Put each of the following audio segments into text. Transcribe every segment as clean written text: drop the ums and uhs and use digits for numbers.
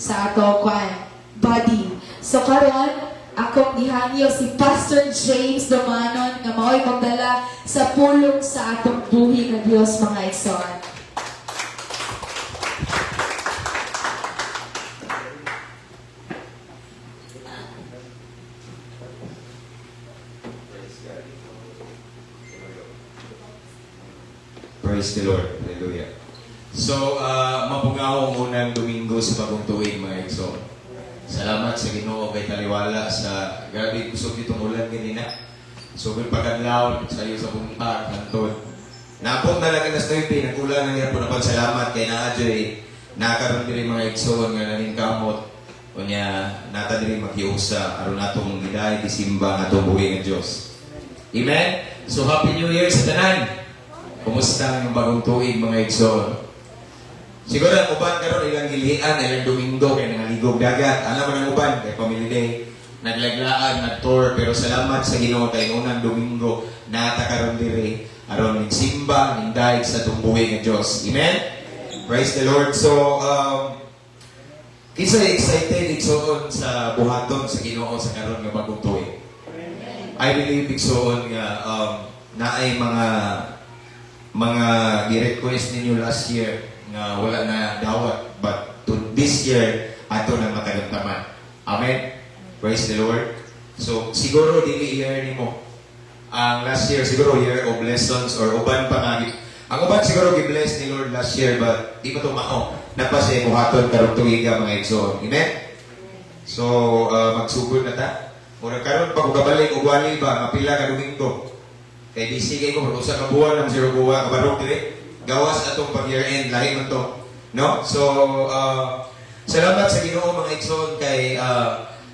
Sa ato kwan body. So karon akong gihangyo si Pastor James Domanon nga mao'y magdala sa pulong sa atong buhi nga Dios, mga igsoon. Praise God. Praise the Lord. Hallelujah. So, mapungawong unang Domingo sa bagong tuig, mga igsoon. Salamat sa Ginoo kay taliwala sa grabe kusog itong ulan ganina. So, kung pagkadlaw sa iyo sa buntag, hantod. Napot na lang alas 9, nag-ulan na niya po na salamat kay naa joy nakaroon diri, mga igsoon, nga naningkamot. Unya, nata diri maghiusa aron atong giday gisimba ang atong buhi nga Dios. Amen? So, Happy New Year sa tanan! Kumusta ang bagong tuig, mga igsoon? Siguro ang uban karon ilang gilian, ilang Domingo kay nangaligog dagat. Alam mo ng uban kay family day. Naglaglaan, nagtour, pero salamat sa Ginoo kay unang Domingo nata karon diri aron ning simba, ning daig sa atong buhi nga Dios. Amen? Praise the Lord. So, kinsa excited, igsoon, sa buhaton sa Ginoo sa karon nga bagong tuig? I believe, igsoon, nga naay mga gi-request ninyo last year nga wala na dawat, but to this year ato nang matagamtaman. Amen. Praise the Lord. So siguro dili year nimo ang last year, siguro year of lessons or uban pa nga ang uban siguro gi-bless ni Lord last year, but di pa to mao na pa siya buhaton karong tuiga, mga igsoon. Amen. So magsugod na ta. Mura karon pag kabalik og wali ba nga pila ka Domingo. Kay busy kay ko, usa ka buwan lang zero buwan kabarog diri. Gawas atong pag year end, lahi man to. No? So salamat sa Ginoo, mga igsoon, kay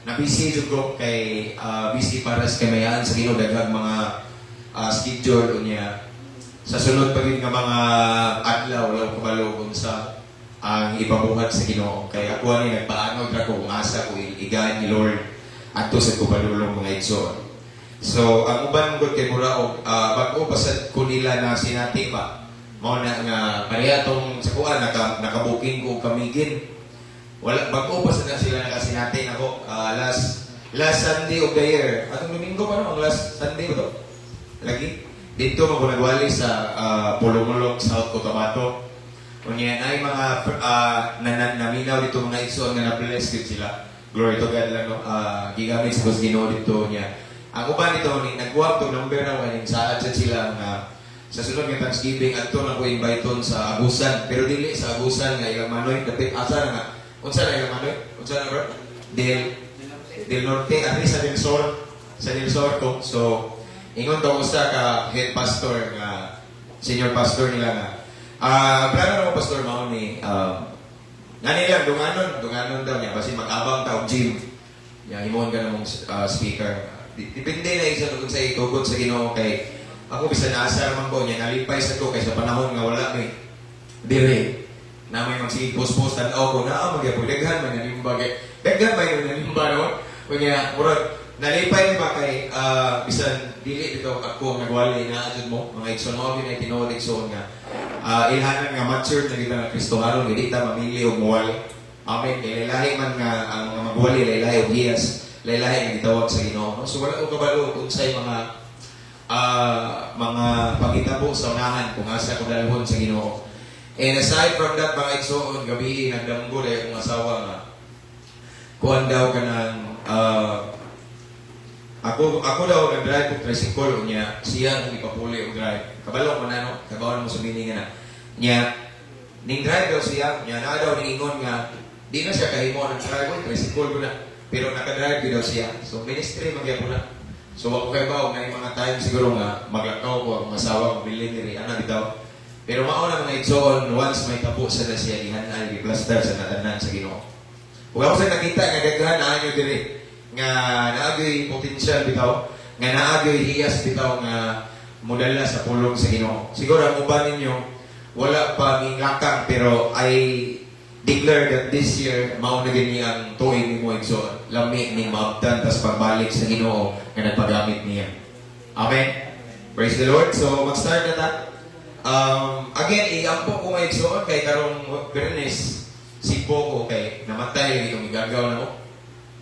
na busy jud ko kay busy para sa kamayaan sa Ginoo, daghang mga schedule. Unya sa sunod pa gyud nga mga adlaw, wala ko kabalo kung sa ang ipabuhat sa Ginoo kay ako ani nagpaanod ra ko kung asa ko igahan ni Lord adto sa kupadulong, mga igsoon. So, ang uban gud kay mura og bag-o pa sad ko nila na sinati ba. Mao na nga pareha tong sa kuan naka nakabuking ko og Camiguin. Wala, bag-o pa sad na sila nakasinati nako last last Sunday of the year. Atong Domingo pa, no? Ang last Sunday ba to? Lagi dito mo ko nagwali sa Polomolok, South Cotabato. Unya ay mga na, na, naminaw dito, mga igsoon, nga na-bless gyud sila. Glory to God lang, no. Gigamit sa Ginoo dito niya. Ang uban dito ni nagkuha tong number na kay saad sad sila nga sa sunod nga Thanksgiving adto na ko invite sa Agusan, pero dili sa Agusan nga ilang manoy dapit asa na nga, unsa na ilang manoy, unsa na, bro, Del Del Norte, ari sa Del Sur, sa Del Sur ko. So ingon daw usa ka head pastor nga senior pastor nila nga plano na mo, pastor, mao ni ngani lang dunganon dunganon daw niya basin mag-abang ta og gym ya, himuon ka namong speaker. Depende na isa kung sa itugot sa Ginoo kay ako bisan naasar man ko niya, nalipay sa ko kay sa panahon nga wala may dire na may magsige post-post, tan-aw ko naa magyapon daghan man nanimba kay daghan man yung nanimba, no? Kunya murag nalipay ni ba kay bisan dili bitaw ako ang nagwali na jud mo, mga igsoon. Mao gyud ay tinuod, igsoon, nga ilhanan nga mature na kita nga Kristohanon, dili ta mamili og muwali. Amen. Kay lahi man nga ang mga magwali, lahi og hiyas, lahi nga gitawag sa Ginoo, no? So wala ko kabalo unsay mga pangitabo sa unahan kung asa ko dalhon sa Ginoo. And aside from that, mga igsoon, gabi nagdamgo dahil akong asawa nga kuan daw kanang ako daw nag-drive og tricycle, unya siya ang ipapuli og drive. Kabalo mo na, no? Kabalo mo sa meaning nga na. Nya ning drive daw siya, nya na daw niingon nga di na siya kahimo ng drive og tricycle ko na. Pero naka-drive gyud daw siya. So ministry magyapon na. So wa ko kay bawo nga mga time siguro nga maglakaw ko akong asawa mabilin diri ana bitaw. Pero mao na, mga igsoon, once may tapo sa na siya gihanay, giplaster sa natanan sa Ginoo. Ug ako sa nakita nga daghan na anyo diri nga naagyoy potential bitaw, nga naagyoy hiyas bitaw nga modala sa pulong sa Ginoo. Siguro ang uban ninyo wala pa lakang, pero I declare that this year mao na gini ang tuig nimo, igsoon. Lami ning maabtan tas pagbalik sa Ginoo nga nagpagamit niya. Amen. Praise the Lord. So mag-start na ta. Again, iampo ko, mga igsoon, kay karong Biyernes, Sigbo ko kay namatay lagi itong igagaw na mo.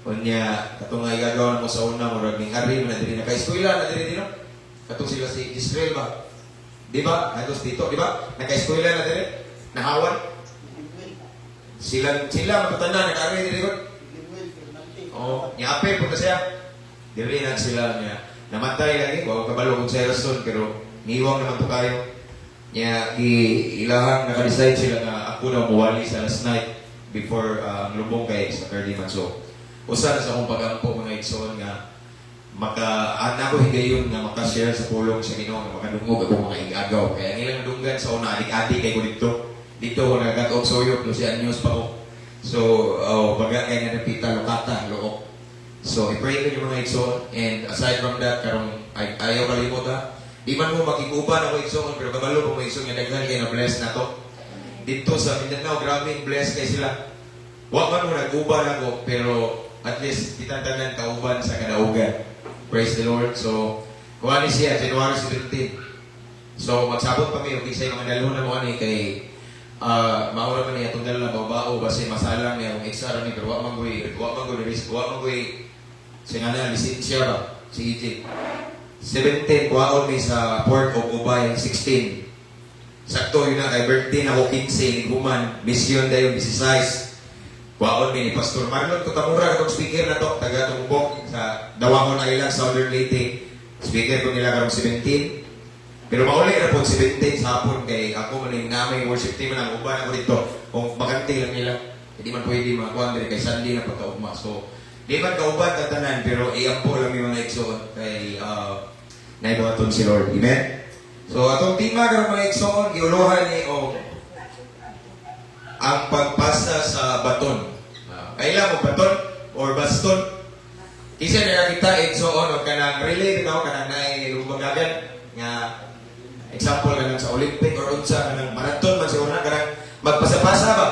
Unya, katong nga igagaw na mo sa una, murag ning ari man na diri, naka-eskwela na diri dino. Katong sila si Israel ba? Di ba? Natos dito, di ba? Naka-eskwela na diri. Nahawan. Sila sila matutanda naka-ari diri ko. Oh, niapil punta siya. Diri na sila niya. Namatay lagi, wa ko kabalo kung sa rason, pero niwang naman to kayo. Niya gi ilahang naka-decide sila nga ako na muwali sa last night before ang lubong kay sa 30 man. So, usa na sa akong pag-ampo, mga igsoon, nga maka ana ko higayon nga maka-share sa pulong sa Ginoo, nga makadungog akong mga igagaw. Kaya ang ilang dunggan sa una, adik-adik kay ko dito. Dito ko nagagat-og suyop, 12 anyos pa ko. So, oh, baga kay nga napita lokata, look. So, i-pray ko yung mga igsoon. And aside from that, karong ay, ayaw kalimot ha. Di man mo makiguban ako, igsoon, pero kabalo ko, mga igsoon, nga daghan kay na bless na to. Dito sa Mindanao, grabe yung bless kay sila. Wa man mo nag-uban ako, pero at least kitang tanan kauban sa kadaugan. Praise the Lord. So, kuha ni siya, January 17. So, magsabot pa mi og kinsay mga dalhon na mo ani kay maura man niya itong dala bao basi masalang niya kung XR ni, pero wa man goy risk, wa man goy siya nga na lisensya ba si EJ 17. Kuhaon mi sa Port of Ubay 16. Sakto yun na kay birthday na ko 15 human mission dayon 16. Kuhaon mi ni Pastor Marlon Kutamura, katong speaker na to, taga Tumbok sa Dawahon Island, Southern Leyte. Speaker ko nila karong 17, pero mauli ra po 17 sa hapon kay ako man yung namay worship team man ang uban ako dito. Kung bakante lang nila, hindi man pwede mga kuan diri kay Sunday na pagkaugma. So, di man kauban tatanan, pero iampo lang yung mga igsoon kay naibuhaton si Lord. Amen? So, atong tema karon, mga igsoon, giuluhan ni og ang pagpasa sa baton. Kailan mo baton or baston? Kisa na nakita, igsoon, og kanang relay bitaw, kanang naay lubagagan nga example kanang sa Olympic or unsa, kanang marathon man siguro na, kanang magpasa-pasa ba?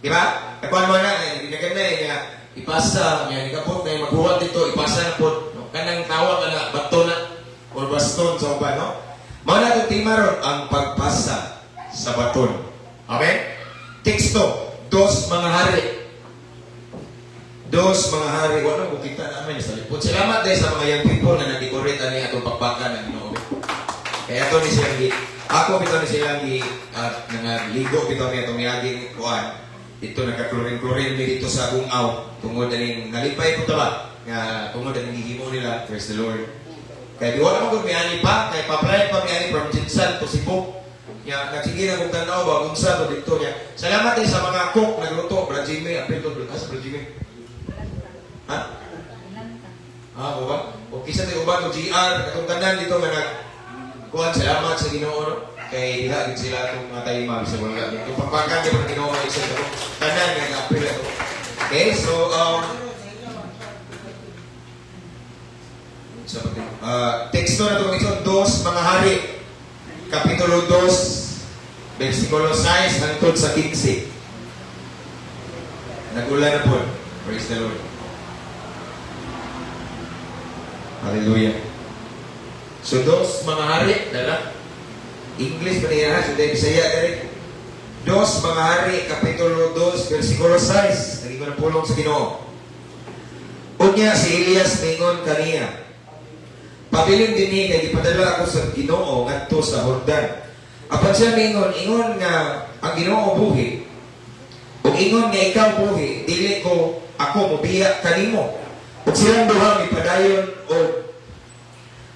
Di ba? Kakuan mo na eh, ginaganda eh nga ipasa nga nikabot na maghuwat dito, ipasa na pod, no? Kanang tawag na bato na or baston sa uban, no? Mao na itong tema ron, ang pagpasa sa baton. Amen? Teksto, Dos Mga Hari. Dos Mga Hari, wala mo kita naman sa lipod. Salamat dahil sa mga young people na nag-decorate ani atong pakpakan ng Ginoo. Kaya ato ni silang gi, ako bitaw ni silang gi, ligo bitaw ni atong miaging kuan. Dito nagka-chlorine-chlorine mi dito sa Gungaw. Tungod aning nalipay ko ta ba? Nga tungod aning gihimo nila, praise the Lord. Kaya di wala mo kung miani pa, kay pa-fly pa miani from GenSan to Cebu. Nya nagsige na kong tanaw ba kung sa to dito niya. Salamat din sa mga cook nagluto, Brad Jimmy, apil to, Brad Jimmy. Ha? Ah, o ba? O kisa tayo uban o GR, katong tanan dito nga nag kuan, salamat sa Ginoo, no? Kay diha gid sila atong mga tayo sa wala. Dito pakpakan gyud ang Ginoo sa atong tanan nga nag-apil ato. Okay, so sa pati. Teksto na ito, mga Dos Mga Hari, Kapitulo 2, versikulo 6 hangtod sa 15. Nag-ulan na po. Praise the Lord. Hallelujah. So, Dos Mga Hari, dala. English pa niya ha, so dahil Bisaya dali. Dos Mga Hari, Kapitulo 2, versikulo 6. Naging ko ng pulong sa Ginoo. Unya si Elias mingon kaniya, "Pabilin dinhi kay gipadala ako sa Ginoo ngadto sa Jordan." Apan siya mingon, "Ingon nga ang Ginoo buhi, ug ingon nga ikaw buhi, dili ko ako mobiya kanimo." Ug silang duha mipadayon, og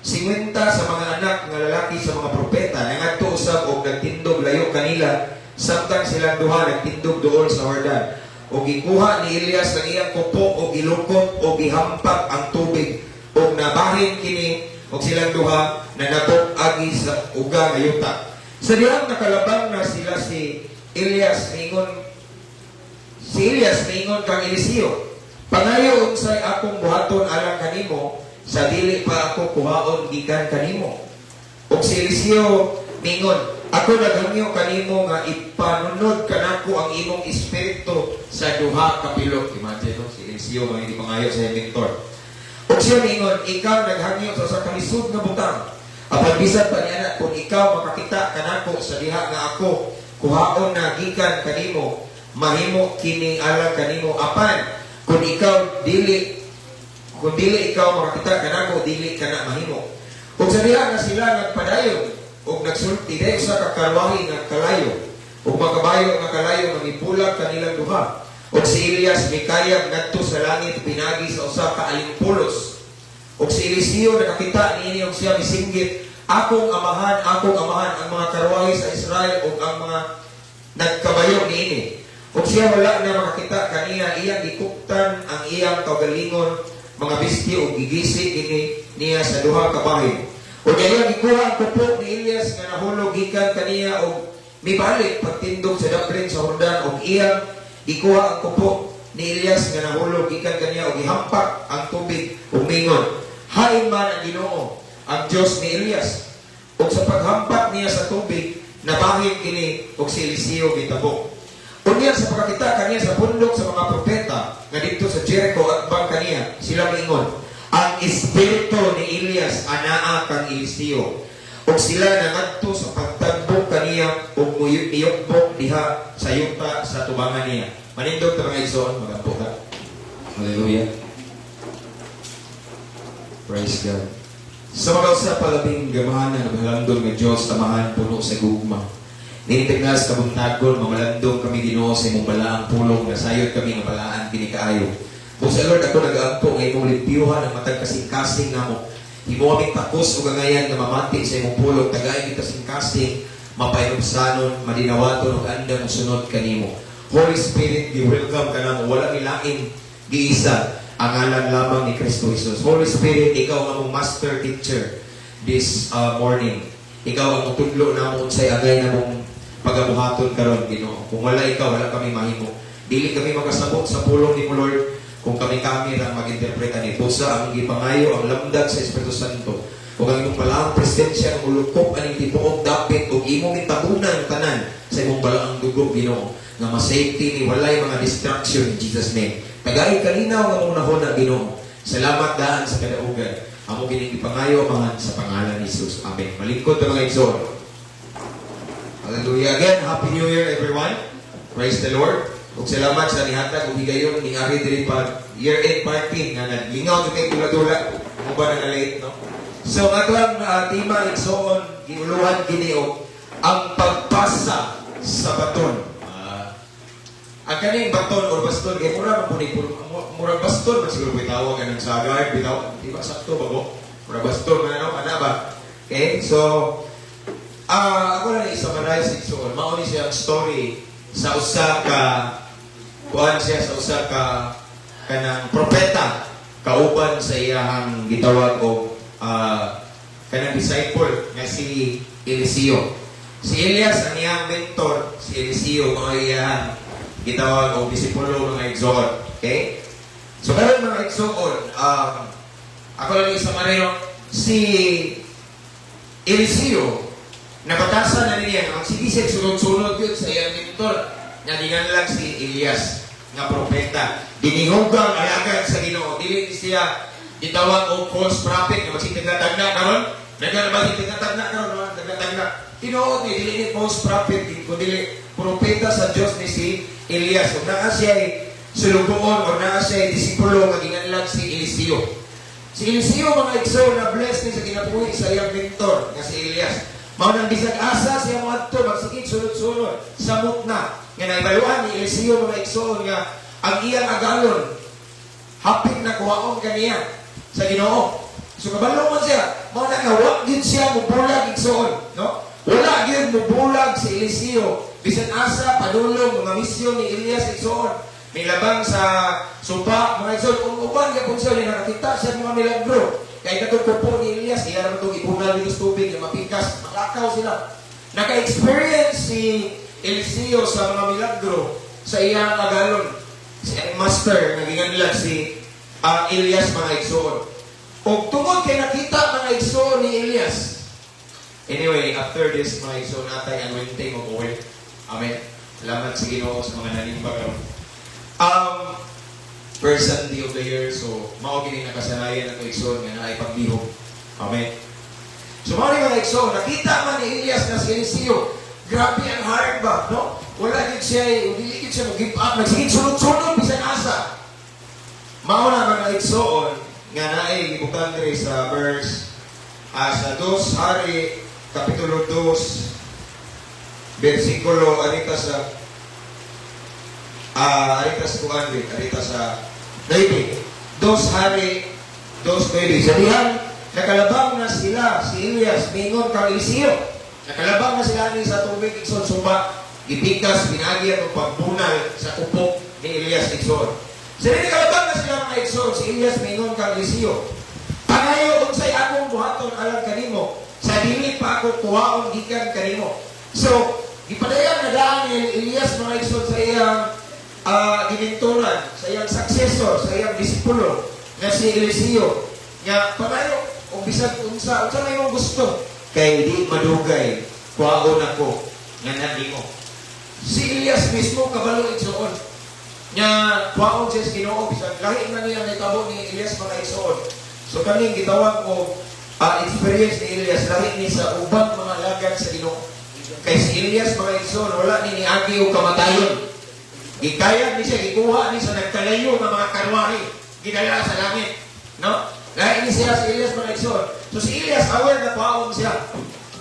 50 sa mga anak nga lalaki sa mga propeta nangadto usab og nagtindog layo kanila samtang silang duha nagtindog duol sa Jordan. Og gikuha ni Elias ang iyang kupo og gilukop og gihampak ang tubig og nabahin kini, og silang duha nanabok agi sa uga nga yuta. Sa dihang nakalabang na sila, si Elias miingon kang Eliseo, "Pangayo unsay akong buhaton alang kanimo sa dili pa ako kuhaon gikan kanimo." Ug si Eliseo miingon, "Ako naghangyo kanimo nga ipanunod kanako ang imong espiritu sa duha ka pilo." Imagine, no, si Eliseo mga hindi pangayo sa iyang mentor. Ug siya miingon, "Ikaw naghangyo sa usa ka lisod nga butang. Apan bisan pa niana, kung ikaw makakita kanako sa diha nga ako kuhaon na gikan kanimo, Mahimo kini alang kanimo, apan kung dili ikaw makakita kanako, dili kana mahimo." Ug sa diha nga sila nagpadayon ug nagsulti, dahil usa ka karwahe nga kalayo ug makabayo nga kalayo nga mibulag kanilang duha. Ug si Elias mikayab ngadto sa langit pinagi sa usa ka alimpulos. Ug si Eliseo nakakita niini ug siya misinggit, "Akong amahan, akong amahan, ang mga karwahe sa Israel ug ang mga nagkabayo niini!" Ug siya wala na makakita kaniya, iyang gikuptan ang iyang kaugalingon mga bisti ug gigisi kini niya sa duha ka bahin. Ug iyang gikuha ang kupo ni Elias nga nahulog gikan kaniya ug mibalik pagtindog sa daplin sa Jordan, ug iyang gikuha ang kupo ni Elias nga nahulog gikan kaniya ug gihampak ang tubig ug mingon, "Hain man ang Ginoo, ang Dios ni Elias?" Ug sa paghampak niya sa tubig, nabahin kini ug si Eliseo gitabok. Unya sa pagkakita kaniya sa bundok sa mga propeta nga didto sa Jericho atbang kaniya, sila miingon, "Ang espiritu ni Elias anaa kang Eliseo." Ug sila nangadto sa pagtagbok kaniya ug miyukbok diha sa yuta sa tubangan niya. Manindog ta, mga igsoon, magampo ka. Hallelujah. Praise God. Sa mga usa palabing gamahanan ug halandon nga Dios, Amahan puno sa gugma. Ninitignas kabuntagon, mamalandong kami, Ginoo, sa imong balaang pulong, nasayod kami nga balaan kini kaayo. Busa, Lord, ako nagaampo nga imong limpyuhan ang matag kasing-kasing namo. Himo kaming takos ug angayan nga mamati sa imong pulong, tagay kita kasing-kasing, mapainubsanon, madinawaton ug andam mosunod kanimo. Holy Spirit, gi-welcome ka namo, wala milain giisa ang ngalan lamang ni Kristo Jesus. Holy Spirit, ikaw ang among master teacher this morning. Ikaw ang mutudlo namo unsay angay namong pagabuhaton karon, Ginoo. Kung wala ikaw, wala kami mahimo. Dili kami makasabot sa pulong nimo, Lord, kung kami-kami rang mag-interpret ani. Busa ang gipangayo ang lamdag sa Espiritu Santo ug ang imong balaang presensya ang mulukop aning tibuok dapit ug imong gitabunan tanan sa imong balaang dugo, Ginoo, nga ma-safety ni walay mga distraction in Jesus' name. Tagay kalinaw nga mong nahuna, Ginoo. Salamat daan sa kadaugan. Amo kining gipangayo, Amahan, sa pangalan ni Jesus. Amen. Malingkod ta, mga igsoon. Hallelujah. Again, Happy New Year, everyone. Praise the Lord. Ug salamat sa nihatag og higayon ni ari diri pa year-end party nga naglingaw jud kay dula-dula mo ba na late, no? So ang atoang tema, igsoon, giuluhan kini og ang pagpasa sa baton. Ang kaning baton or baston kay mura man po ni mura baston man siguro bitawag anang sa guard bitaw, di ba? Sakto ba ko? Mura baston man, ano ana ba? Okay, so ako lang i-summarize, igsoon. Mao ni siya ang story sa usa ka kuan siya, sa usa ka kanang propeta kauban sa iyahang gitawag og kanang disciple nga si Eliseo. Si Elias ang iyang mentor, si Eliseo mao iyahang gitawag og disipulo, mga igsoon. Okay? So karon, mga igsoon, ako lang i-summarize, no? Si Eliseo nabatasan na niya ang sige siya sunod-sunod yun sa iyang mentor nga lang si Elias nga propeta. Dinihugang alagad sa Ginoo. Dili siya gitawag og false prophet nga magsitigna-tagna karon. Nagana ba sitigna-tagna karon, no? Tagna-tagna. Tinuod ni dili ni false prophet kun dili propeta sa Dios ni si Elias. Ug naa siya sulugoon or naa siya disipulo nga ginganlag si Eliseo. Si Eliseo, mga igsoon, na bless ni sa kinabuhi sa iyang mentor nga si Elias. Mao nang bisag asa siya moadto magsigig sunod-sunod, samot na nga naibaluan ni Eliseo, mga igsoon, nga ang iyang agalon hapit na kuhaon kaniya sa Ginoo. So kabalo man siya, mao na nga wa gyud siya mubulag, igsoon, no? Wala gyud mubulag si Eliseo bisan asa padulong mga misyon ni Elias, igsoon. Milabang sa suba, mga igsoon, kung uban gyapon siya ni nakakita siya mga milagro. Kay katong kupo ni Elias, iya ra itong ibunal dito sa tubig, nga mapikas, malakaw sila. Naka-experience si Eliseo sa mga milagro sa iyang agalon. Si ang master nga ginganlag si Elias, mga igsoon. Og tungod kay nakita, mga igsoon, ni Elias. Anyway, after this, mga igsoon, natay anointing of oil. Amen. Salamat sa Ginoo sa mga nanimba karon. First Sunday of the year, so mao gini nakasanayan ato, igsoon, nga naay paglihok. Amen. So mao ni, mga igsoon, nakita man ni Elias na si Eliseo, grabe ang hard ba, no? Wala gid siya, dili gid siya mo give up, nagsigig sunod-sunod bisan asa. Mao na, mga igsoon, nga naay gibutang diri sa verse sa 2 Hari kapitulo 2 bersikulo arita sa kuan di, arita sa 9. 2 Hari 2:9. Sa dihang nakalabang na sila, si Elias mingon kang Eliseo. Nakalabang na sila ni sa tubig, igsoon, suba. Gipikas pinagi ang pagbunal sa kupo ni Elias, igsoon. Sa dihang nakalabang na sila, mga igsoon, si Elias mingon kang Eliseo, "Pangayo unsay akong buhaton alang kanimo sa dili pa ako kuhaon gikan kanimo." So, gipadayan na daan ni Elias, mga igsoon, sa iyang gimentoran, sa iyang successor, sa iyang disipulo nga si Eliseo nga pangayo og bisan unsa, unsa may imong gusto kay di madugay kuhaon ako nga nimo. Si Elias mismo kabalo, igsoon, nga kuhaon siya sa Ginoo bisan lahi man niya nahitabo ni Elias, mga igsoon. So kaning gitawag og experience ni Elias, lahi ni sa ubang mga lagad sa Ginoo. Kay si Elias, mga igsoon, wala ni niagi og kamatayon. Gikayat ni siya, gikuha ni sa nagkalayo nga mga karwahe, gidala sa langit. No? Lahi ni siya si Elias, mga igsoon. So si Elias aware na kuhaon siya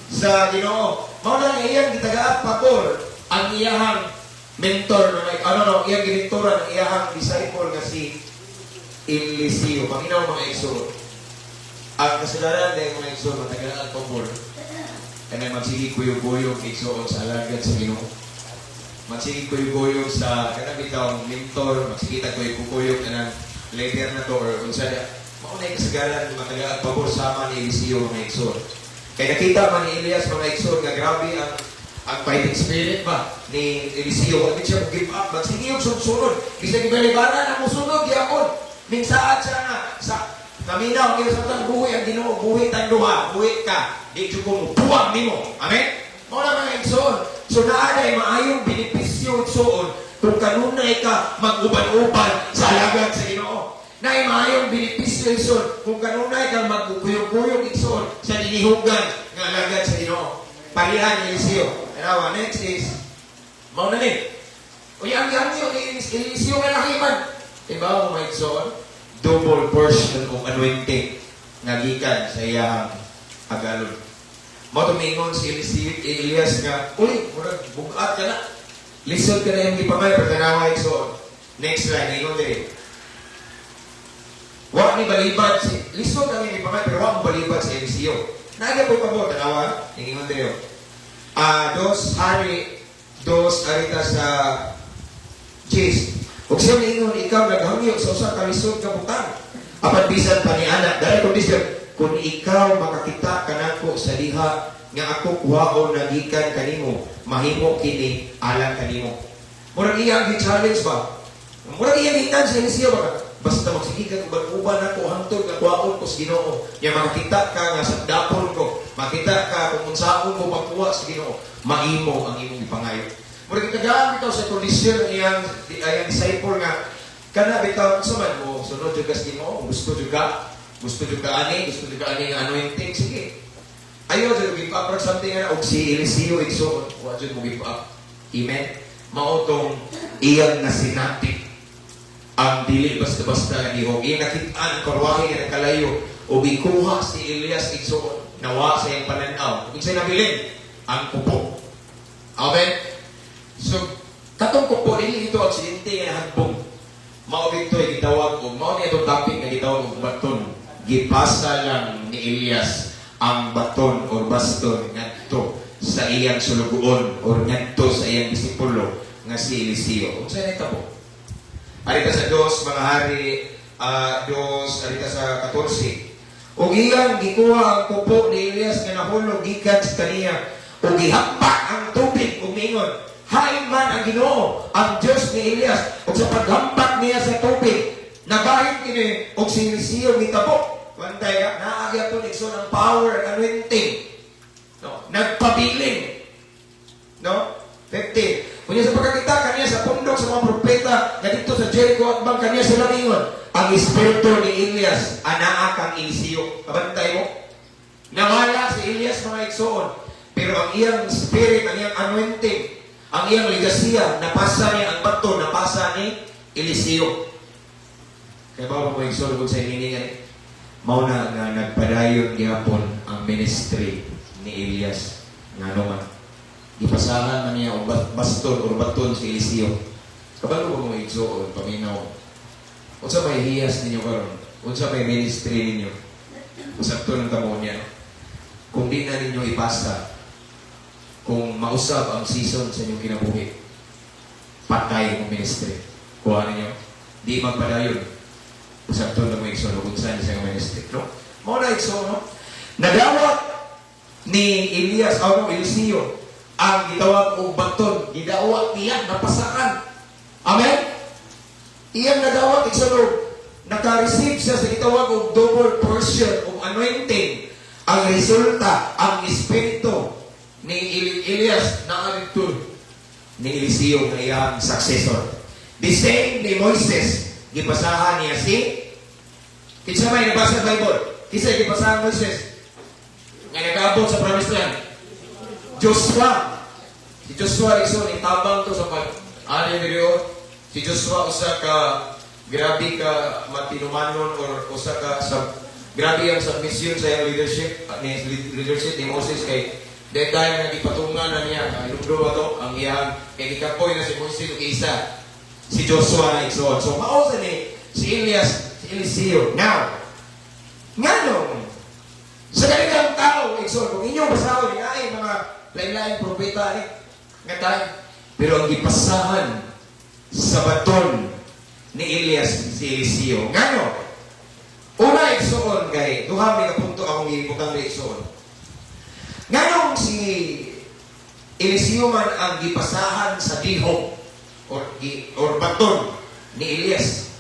sa Ginoo. Mao na nga iyang gitagaan pabor ang iyahang mentor, no, like, ano no, iyang gimentoran, ang iyahang disciple nga si Eliseo. Panginaw, mga igsoon. Ang kasagaran dahil, mga igsoon, matagal ang pabor. Kanang magsige kuyog-kuyog, igsoon, sa alagad sa Ginoo. Magsige kuyog-kuyog sa kanang bitawng mentor, magsige ta kuyog-kuyog kanang leader na to or unsa na. Mao na yung kasagaran matagal ang pabor sama ni Eliseo, mga igsoon. Kay nakita man ni Elias, mga igsoon, nga grabe ang fighting spirit ba ni Eliseo. Wala siya give up. Magsige og sunod. Bisag ibalibaran ang musunod gyapon. Minsaad siya nga sa naminaw kaya sa tang buhi ang Ginoo, buhi tang duha, buhi ka. Di jud ko mo buwag nimo. Amen. Mao na, mga igsoon. So naa day maayong benepisyo, igsoon, kung kanunay ka mag-uban-uban sa alagad sa Ginoo. Naay maayong benepisyo, igsoon, kung kanunay ka magkuyog-kuyog, igsoon, sa linihugan nga alagad sa Ginoo. Parihan ni Eliseo. Tanawa, next is mao na ni. Uy, ang gihangyo ni Eliseo nga lahi man. Diba, mga igsoon? Double portion of anointing nga gikan sa iyang agalon. Mao to miingon si Eliseo, Elias nga, "Uy, murag bugat ka na. Lisod ka na yung gipangay," pero tanawa, igsoon. Next line, ingon diri. Wa ni balibad si lisod ang iyang gipangay pero wa mo balibad si Eliseo. Naga po pabor, tanawa, ingon diri. 2 Hari 2 arita sa 10. Ug siya miingon, "Ikaw naghangyo sa usa ka lisod ka butang. Apan bisan pa ni ana, dahil kondisyon, kung ikaw makakita kanako sa diha nga ako kuhaon na gikan kanimo, mahimo kini alang kanimo." Murag iyang gi-challenge ba? Murag iyang gitan sa Eliseo ba? "Basta magsige ka uban-uban ako hangtod nga kuhaon ko sa Ginoo. Nya makakita ka nga sa dapon ko, makita ka kung unsaon mo pagkuha sa Ginoo, maimo ang imong gipangayo." Murag gitagaan bitaw sa kondisyon ang iyang disciple nga kana bitaw sa man mo sunod jud ka sa Ginoo, gusto jud ka ani, gusto jud ka ani nga anointing, sige. Ayaw jud give up or something nga og si Eliseo, igsoon, wa jud mo give up. Amen. Mao tong iyang nasinati ang dili basta-basta nga gihong. Iyang nakit-an ang karwahe nga nakalayo o gikuha si Elias, igsoon, nawa sa iyang pananaw. Ug unsay nabilin? Ang kupo. Amen. So katong kupo, dili ito aksidente nga nahagbong. Mao bito'y gitawag og mao ni atong topic nga gitawag og baton. Gipasa lang ni Elias ang baton or baston ngadto sa iyang sulugoon or ngadto sa iyang disipulo nga si Eliseo. Unsa nahitabo? Arita sa 2 Mga Hari 2 arita sa 14. Ug iyang gikuha ang kupo ni Elias nga nahulog gikan sa kaniya ug gihampak ang tubig ug miingon, "Hain man ang Ginoo, ang Dios ni Elias." Ug sa paghampak niya sa tubig, nabahin kini ug si Eliseo mitabo. Bantay ka, naa gyapon, igsoon, ang power, ang anointing. No, nagpabilin. No? 15. Kunya sa pagkakita kaniya sa pundok sa mga propeta nga didto sa Jericho at bang kaniya sila mingon, "Ang espiritu ni Elias anaa kang Eliseo." Kabantay mo? Nawala si Elias, mga igsoon. Pero ang iyang spirit, ang iyang anointing, Ang iyang legasiya, napasa niya ang bato, napasa ni Eliseo. Kaya ba mo igsoon sa ini nga mao na nga nagpadayon gihapon ang ministry ni Elias? Ngano man gipasahan man niya og baston or baton si Eliseo. Kabalo ba mo, igsoon, paminaw, unsa may hiyas ninyo karon, unsa may ministry ninyo? Usabto ng tamo niya, no? Kung di na ninyo ipasa, kung mausab ang season sa inyong kinabuhi, patay ang ministry. Kuha ninyo, di magpadayon. Usabto na mo, igsoon, kung saan siya ministry, no? Mao na, igsoon, no? Nadawat ni Elias o no, Eliseo ang gitawag og baton. Gidawat niya, napasakan. Amen. Iyang nadawat, igsoon, naka-receive siya sa gitawag og double portion of anointing. Ang resulta, ang espiritu ni Elias naa didto ni Eliseo nga iyang successor. The same ni Moises, gipasahan niya si... Kinsa may nabasa sa Bible? Kinsa gipasahan Moises nga nag-abot sa promised land? Joshua. Si Joshua, igsoon, itabang to sa pag ani diri. Si Joshua, usa ka grabe ka matinumanon or usa ka sa grabe ang submission sa iyang leadership ni leadership ni Moses, kay dahil dahil nga gipatungan na niya, hinumdum to ang iyang kay gikapoy na si Moises ug isa si Joshua na, igsoon. So mao sa ni si Elias, si Eliseo. Now, nganong sa kanilang tao, igsoon, kung inyong basahon ni ay mga lain-laing propeta ni nga time, pero ang gipasahan sa baton ni Elias si Eliseo. Ngano? Una, igsoon, kay duha may ka punto akong gibutang ni igsoon. Nganong si Eliseo man ang gipasahan sa dihog or baton ni Elias?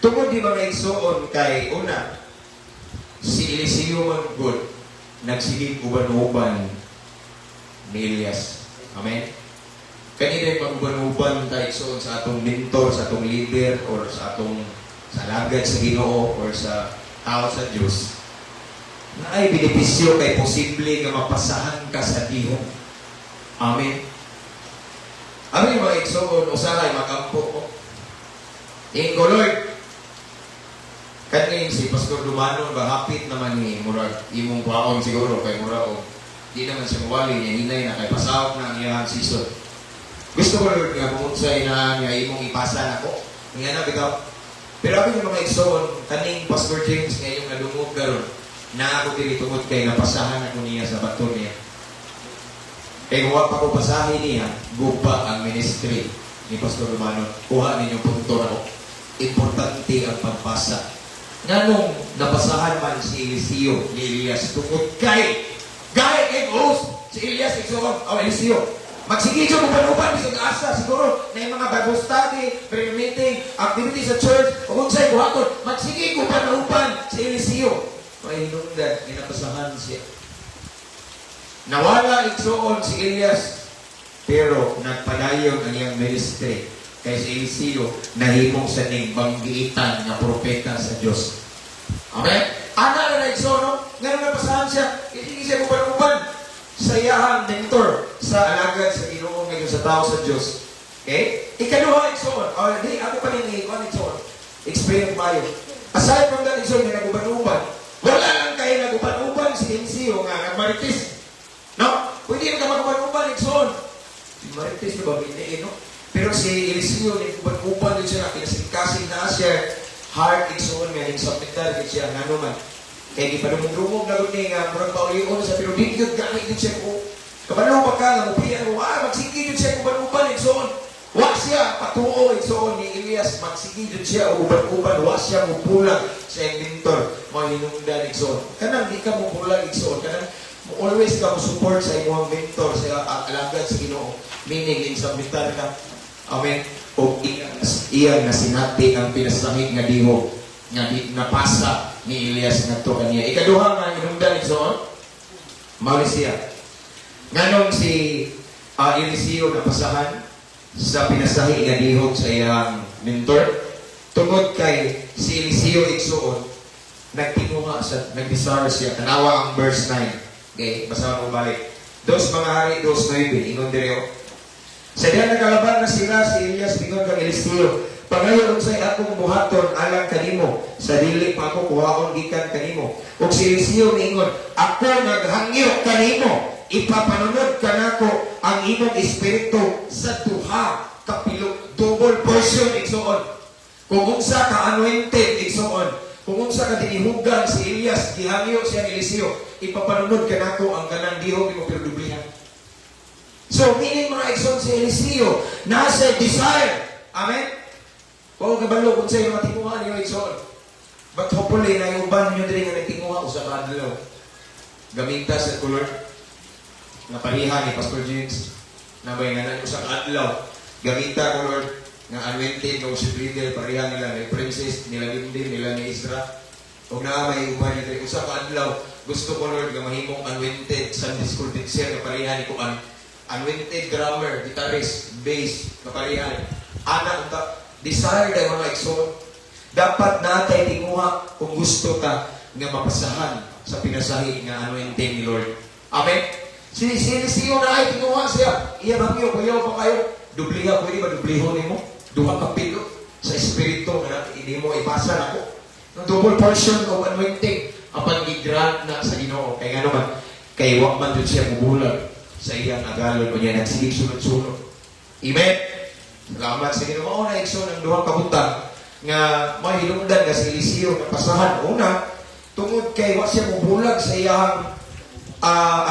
Tungod di, mga igsoon, kay una, si Eliseo man gud nagsigig uban-uban ni Elias. Amen? Kanina yung mag-uban-uban ta, igsoon, sa atong mentor, sa atong leader, or sa atong sa alagad sa Ginoo or sa tao sa Diyos, na ay benepisyo kay posible nga mapasahan ka sa dihog. Amen. Ano yung mga igsoon, usahay makampo ko. Ingon ko, "Lord, kaning si Pastor Dumanon ba, hapit naman ni murag imong kwaon siguro kay mura og di naman siya mawali niya, hinay na kay pasawak na ang iyang season. Gusto ko, Lord, nga kung unsay na nga imong ipasa nako." Nga na bitaw. Pero ako yung mga igsoon, kaning Pastor James nga iyong nadungog karon, na ako diri tungod kay napasahan ako niya sa bato niya. Kay kung wa pa ko pasahin niya, guba ang ministry ni Pastor Romano. Kuha ninyo punto na ko. Importante ang pagpasa. Nganong napasahan man si Eliseo ni Elias? Tungod kay gaya kay host si Elias, igsoon, oh, Eliseo. Magsige siya uban-uban bisag asa siguro na yung mga Bible study, prayer meeting, activity sa church, o kung sa'y buhaton, magsige uban-uban si Eliseo. May hinungdan, ginapasahan siya. Nawala, igsoon, si Elias, pero nagpadayon ang iyang ministry kay si Eliseo nahimong sa ning banggiitan nga propeta sa Dios. Amen? Ana na na, igsoon, no? Nga napasahan siya, hindi siya uban-uban sa iyahang mentor, sa alagad sa Ginoo ngayon, sa tao sa Dios. Okay? Ikaduha, igsoon. Oh, di ako pa rin ikuan, igsoon. Explain ko. Aside from that, igsoon, nga naguban-uban, wala lang kayo naguban-uban si Eliseo nga nagmarites. No? Pwede ka maguban-uban, igsoon. Marites na ba, hindi, no? Pero si Eliseo, nag-uban-uban din siya, kinasing-kasing na siya, heart, igsoon, nga ning submital, siya, ngano man. Kay di pa dumog-dumog na gud ni nga murag paulion sa, pero di gyud gani din siya ko. Kabalo pa ka nga mupian mo, magsige jud siya uban-uban, igsoon. Wa siya patuo, igsoon, ni Elias, magsige jud siya og uban-uban, wa siya mupulag sa iyang mentor, mga hinungdan, igsoon. Kanang di ka mupulag, igsoon, kanang always ka mo support sa imong mentor, sa alagad sa Ginoo. Meaning in submitan ka. Amen. O iyang, iyang nasinati ang pinasahi nga dihog nga di napasa ni Elias ngadto kaniya. Ikaduha nga hinungdan, igsoon, mao ni siya. Nganong si Eliseo napasahan sa pinasahi nga dihog sa iyang mentor? Tungod kay si Eliseo, igsoon, nagtinguha sa nag-desire siya. Tanawa ang verse 9. Okay, basta mo balik. Dos Mga Hari 2:9, ingon diri oh. Sa diha nakalaban na sila, si Elias mingon kang Eliseo, "Pangayo unsay akong buhaton alang kanimo sa dili pa ako kuhaon gikan kanimo." Ug si Eliseo niingon, "Ako naghangyo kanimo, ipapanunod kanako ang imong espiritu sa duha ka pilo," double portion, igsuon. Kung unsa ka anointed, igsuon, kung unsa ka dinihugan si Elias, gihangyo siya ni Eliseo, "Ipapanunod kanako ang kanang dihog nimo pero dublihan." So, meaning, mga igsoon, si Eliseo, nasa desire. Amen? Wa ko kabalo kung sa mga tinguha niyo, igsoon. But hopefully, naiuban ninyo diri nga nagtinguha usa ka adlaw. Gamita sa color nga pareha ni Pastor James. Nabay nga na usa ka adlaw. Gamita ko, Lord, nga anointed nga worship leader pareha nila ni Princess, nila Limdim, nila ni Ezra. Ug naa may uban niyo diri usa ka adlaw. Gusto ko, Lord, nga mahimong anointed Sunday school teacher nga pareha ni kuan. Anointed drummer, guitarist, bass, nga pareha. Ana unta desire dahil, mga igsoon. Dapat natay tinguha kung gusto ka nga mapasahan sa pinasahi nga anointing ni Lord. Amen? Si Eliseo na ay tinguha siya. Iya bangyo, kuyaw pa kayo. Dubliha, pwede ba dublihon nimo? Duha ka pilo sa espiritu nga hindi mo ipasa nako. Ng double portion of anointing apan gi-grant na sa Ginoo. Kay ngano man, kay wa man jud siya mubulag sa iyang agalon o niya nagsigig sunod-sunod. Amen? Salamat sa Ginoo. Mao na, igsoon, ang duhang kabutang nga mahilungdan nga si Eliseo napasahan. Una, tungod kay wa siya mubulag sa iyang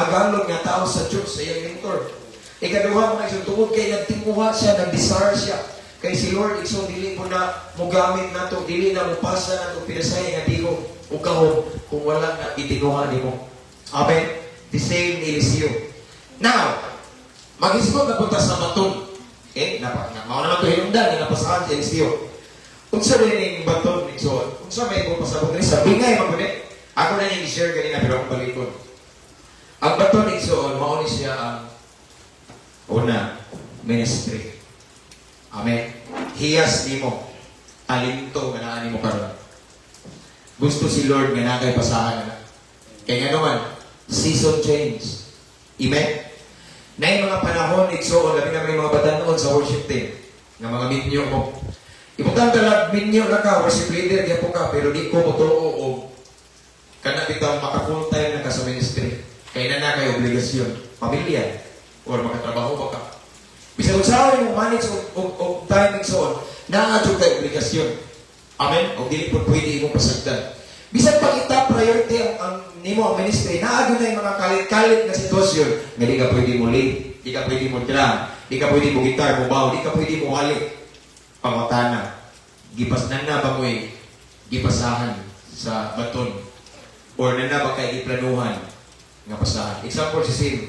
agalon nga tao sa Diyos, sa iyang mentor. Ikaduha, mga igsoon, tungod kay nagtinguha siya, nag-desire siya. Kay si Lord, igsoon, dili mo na mogamit nato, dili na mopasa nato pinasahi nga dihog o gahom kung wala na itinguha nimo. Amen? The same Eliseo. Now, maghisgot na punta sa baton. Eh, mao naman ito hinungdan nga napasahan si Eliseo. Unsa rin ning baton, igsoon? Unsa may imong pasabot ni sa bingay man gud? Ako na ning i-share ganina pero akong balikon. Ang baton, igsoon, mao ni siya ang una, ministry. Amen. Hiyas nimo, talento nga naa nimo karon. Gusto si Lord nga naa kay pasahan na. Kay nga naman, season change. Amen. Nay mga panahon, igsoon, labi na may mga batanon sa worship team nga mga minyo mo. Ibutang talag minyo na ka, worship leader gyapon ka, pero di ko motuo og kana bitaw maka full time na ka sa ministry. Kay na na kay obligasyon, pamilya, or makatrabaho ba ka. Bisan unsaon mo manage og time, igsoon, naa jud kay obligasyon. Amen? Og dili po pwede imong pasagdan. Bisan pa kita priority ang nimo ang ministry, naa gyud na yung mga kalit-kalit nga sitwasyon nga di ka pwede mo lead, di ka pwede mo drum, di ka pwede mo guitar, mo baw, di ka pwede mo wali. Pangutana, gipas na na ba mo'y gipasahan sa baton? Or na na ba kay giplanuhan nga pasahan? Example, si Sim,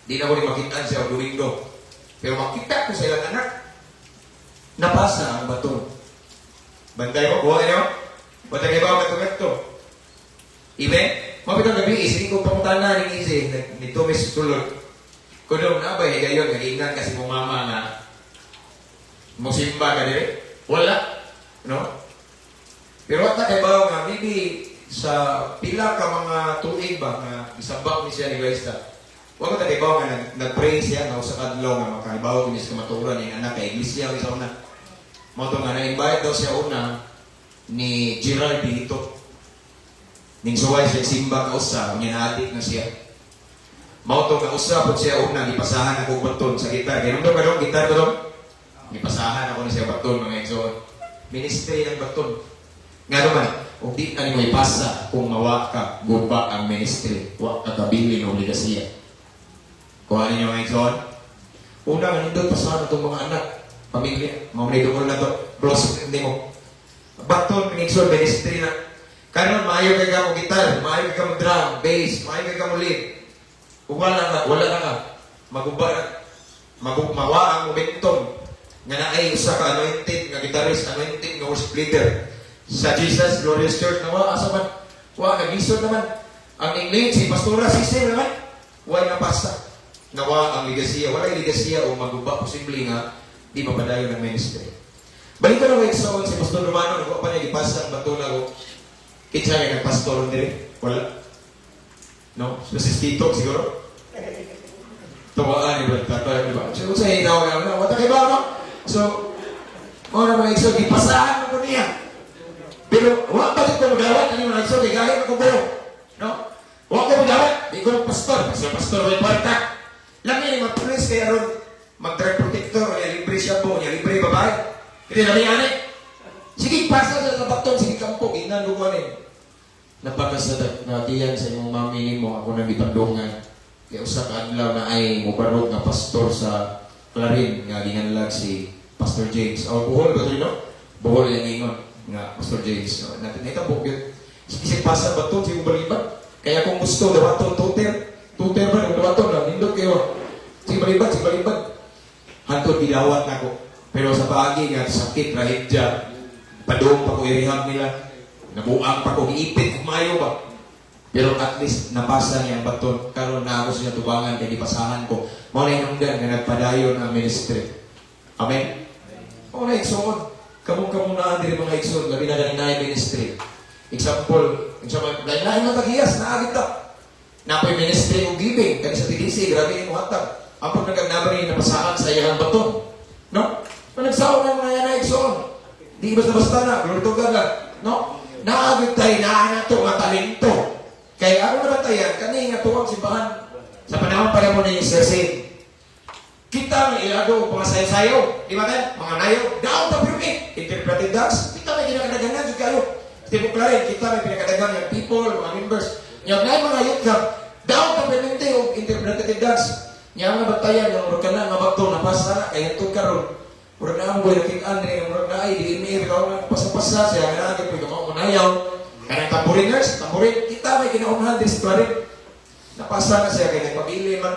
di na ko ni makitaan siya og Domingo. Pero makita ko sa ilang anak, napasa ang baton. Bantay mo, kuha niyo? Bantay kayo ba ang to? Amen? Mapitang gabi, isini ko pangutana ning easy, nito may sulod. Kuno na ba higayon nga giingnan kasi mo mama nga mosimba ka dire? Wala. No? Pero at kay bawo nga maybe sa pila ka mga tuig ba nga isabak ni siya ni Glista. Wa ko ta kay bawo nga nag-pray siya nga usa ka adlaw nga makaibaw kini sa kamatuoran ning anak kay iglesia sa una. Mao to nga na-invite daw siya una ni Gerald Benito. Ning suway siya simba ka usa, unya na-addict na siya. Mao to nga usa pud siya una gipasahan ako baton sa gitar. Kay nung ba gitar ko dong? Gipasahan ako ni siya baton, mga igsoon. Ministry ng baton. Nga naman, ug di na nimo ipasa kung mawa ka, guba ang ministry. Wa ka kabilin og legasiya. Kuha ninyo, mga igsoon. Una nga nindot pasahan atong mga anak, pamilya, mao ni duol na to, close nimo. Baton, mga igsoon, ministry na. Karon maayo kay ka mo gitar, maayo kay ka mo drum, bass, maayo kay ka mo lead. Kung wala ka, wala na ka. Maguba na. Mawa ang momentum nga naay usa ka anointed nga guitarist, anointed nga worship leader sa Jesus Glorious Church na wa asa man wa nagisod naman ang English si Pastora Cecil naman way napasa, nawa ang legasiya, walay legasiya o maguba, posible nga di mapadayon ang ministry. Balik ko na kay igsoon si Pastor Romano, nagwa pa niya gipasa ang bato na ko. Kinsa kay nagpastor diri? Wala. No? So, si Tito siguro. Tuwaan ni Brad Tatay, di ba? So, sa ikaw nga, wala kay ba, no? So, mao na, mga igsoon, gipasahan ko niya. Pero, wa pa ko magawat, ano, mga igsoon, kay gahit ako buo. No? Wa ko magawat, di ko pastor, pastor, pastor, may kwarta. Lami ni magpulis kay aron mag-drug protector, niya libre siya po, niya libre babae. Hindi lami ani. Sige, pasa sa baton, sige kampo, ginan ko ani. Napakasada natiyan sa imong mami nimo ako nang gipandungan. Kaya usa ka adlaw na ay mobarog nga pastor sa Clarin nga ginganlag si Pastor James. O Bohol ba to, no? Bohol yung ingon nga Pastor James. So, natin nahitabo gyud. Sige, pasa baton sige balibat. Kaya kung gusto dawaton tuter, tuter ba dawaton lang nindot kayo. Sige balibat, sige balibat. Hantod gidawat nako. Pero sa paagi nga sakit ra hidya, padung pa ko i-rehab nila. Nabuang pa ko, giipit kung maayo ba. Pero at least napasa niya ang baton. Karon na ako sa tubangan kay gipasahan ko. Mao na hinungdan nga nagpadayon ang ministry. Amen. Mao na, igsoon. Kamong-kamong naa diri, mga igsoon, labi na ganing naay ministry. Example, example, lain lain nga tagiyas, naa kita. Napoy ministry og giving kani sa TDC, grabe mo hatag. Ang pag nagnaban ni napasahan sa iyang baton. No? Panagsaon na mga yana, igsoon. Di basta-basta na, glory to God lang. No? Naagit tayo, naa na to nga talento. Kaya ako nabantayan, kani nga tuwang simbahan. Sa panahon pa mo ni Sir Sid. Kita may ilado og mga sayo-sayo, di ba kan? Mga nayo, daw ta pirmi. Interpretive dance, kita may ginakadaghanan jud kayo. Sa Clarin, kita may pinakadaghan ng people, mga members. Nya na mga youth camp, daw ta pirmi og interpretative dance. Nya nga bantayan nga murag kana nga bato napasa na kay hantod karon. Murag na ang boy nakit-an diri nga murag na ay di ini ikaw nga pasa-pasa siya nga naa gyud mo nayaw. Kanang tamboriners, tamborin, kita may kinaunhan diri sa Clarin. Napasa na siya kay nagpabili man.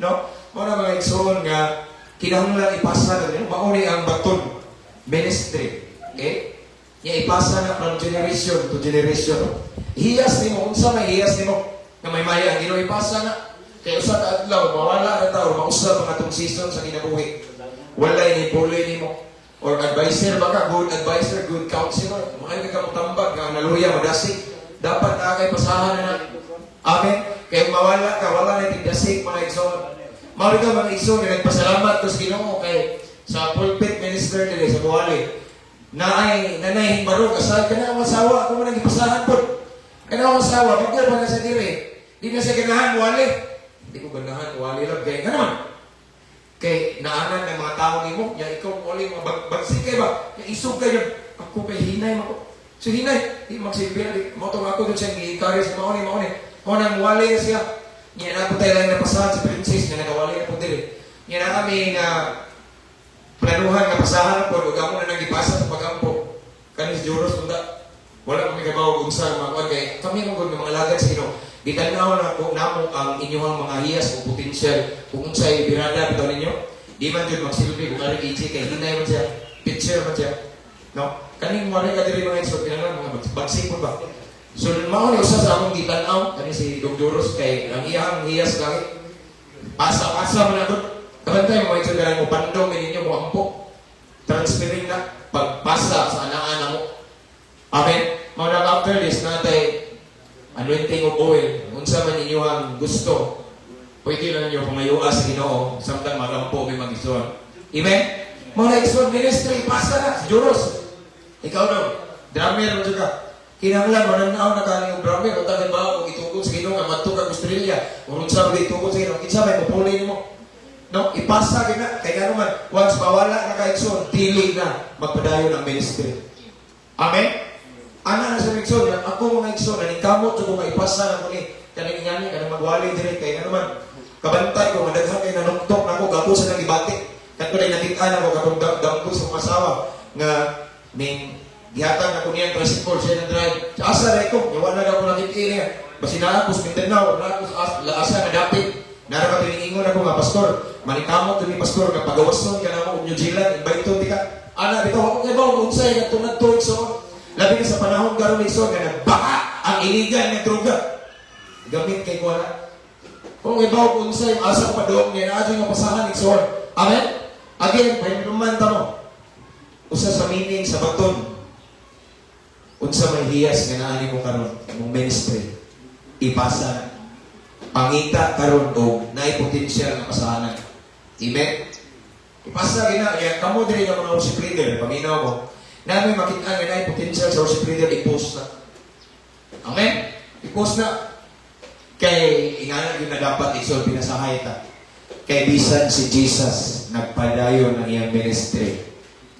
No? Mao na, mga igsoon, nga kinahanglan ipasa na rin. Mao ni ang baton ministry. Okay? Nya ipasa na from generation to generation. Hiyas nimo, unsa may hiyas nimo nga may maya ang Ginoo, ipasa na. Kay usa ka adlaw mawala na ta or mausab ang atong season sa kinabuhi. Walay ni puloy nimo. Or advisor baka, good advisor, good counselor. Maayo ka motambag nga naluya madasig. Dapat na kay pasahan na na. Amen. Kay mawala ka, wala na tigdasig, mga igsoon. Mao ka, mga igsoon, nga nagpasalamat ko sa Ginoo kay sa pulpit minister diri sa Buwali. Na ay nanay himbarog asal kana ang asawa ako man ang gipasahan pod. Kana ang asawa bago pa na sa diri. Di na siya ganahan wali. Di ko ganahan wali lang kay nga naman. Kay naanan ng mga tao nimo, nya ikaw wali mga bagsik kay ba? Nya isog kayo. Ako kay hinay mako. So hinay, di magsilbi na di mo to ako dun siya gi-encourage mao ni mao ni. Mao nang wali na siya. Nya na po tayo lang napasahan si Princess nga nagawali na po diri. Nya na kami nga planuhan nga pasahan po ug amo na nang gipasa sa pagampo. Kani si Juros unta. Wala kami kabaw kung unsa mga kuan kay kami man gud nga mga alagad sa Ginoo. Gitan-aw na ko namo ang inyong mga hiyas o potensyal kung unsay birada bitaw ninyo. Di man jud magsilbi kung ari KJ kay hinay man siya, pitcher man siya. No? Kaning mo ka diri, mga igsoon, kinahanglan mga bagsik po ba? So mao ni usa sa akong gitan-aw kani si Dog Juros kay ang iyang hiyas lagi. Pasa-pasa man na. Kabantay mo ito mo pandong ninyo mo ampo. Transferring na pagpasa sa anaan mo. Amen. Mao na after this natay anointing of oil. Unsa man inyong gusto. Pwede lang ninyo pangayua sa Ginoo samtang magampo may mag-ison. Amen. Mao na, igsoon, ministry pasa na si Juros. Ikaw daw, drummer mo ka. Kinahanglan mananaw na kani og drummer o tagay ba og itugod sa Ginoo nga madto kag Australia. Urun sa itugod sa Ginoo, kinsa may mupuli nimo? No, ipasa gyud na kay ngano man once mawala na ka, igsoon, dili na magpadayon ang ministry. Amen. Ana na sa igsoon, ako, mga igsoon, naningkamot jud ko nga ipasa na ko ni kaning ingani kanang magwali diri kay ngano man kabantay ko madaghan kay nanuktok nako gako sa nang gibati. Kadto na nakit-an ako katong damgo sa mga asawa nga ning gihatag na ko niyang tricycle, siya nang drive. Sa asa ra ko, nga wala na ako nakit niya. Basin naa ko sa Mindanao, naa ko sa asa nga dapit. Nara ka tiningingon ako nga pastor, manikamot ni pastor nga pagawason ka namo og New Zealand, invite di ka. Ana bitaw ako kay ba unsay nga tunad to, igsoon. Labi na sa panahon karon, igsoon, nga nagbaha ang iligan nga droga. Gamit kay ko ana. Kung ibaw kung unsay asa ko padung niya naa nga pasahan, igsoon. Amen. Again, pahinumduman ta mo. Usa sa meaning sa baton. Unsa may hiyas nga naa nimo karon, imong ministry. Ipasa. Pangita karon og naay potensyal nga pasahanan. Amen? Ipasa gina, ya, kamo diri nga mga worship leader, paminaw mo, namin makita nga naay potential sa worship leader, i-post na. Amen? I-post na. Kay ingana yun na dapat isol pinasahay ta. Kay bisan si Jesus nagpadayon ang iyang ministry.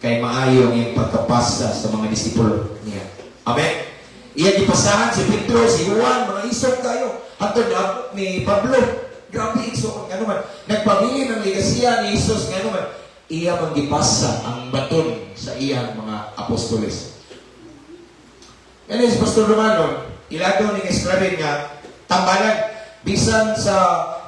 Kay maayo ang iyang pagkapasa sa mga disipulo niya. Amen? Iya gipasahan si Pedro, si Juan, mga isog kayo. Hantod na ni Pablo. Grabe igsoon nga naman. Nagpabilin ang legasiya ni Jesus nga naman. Iya man gipasa ang baton sa iyang mga apostoles. Yan si Pastor Romano, ilado ni Esclavin nga tambalan bisan sa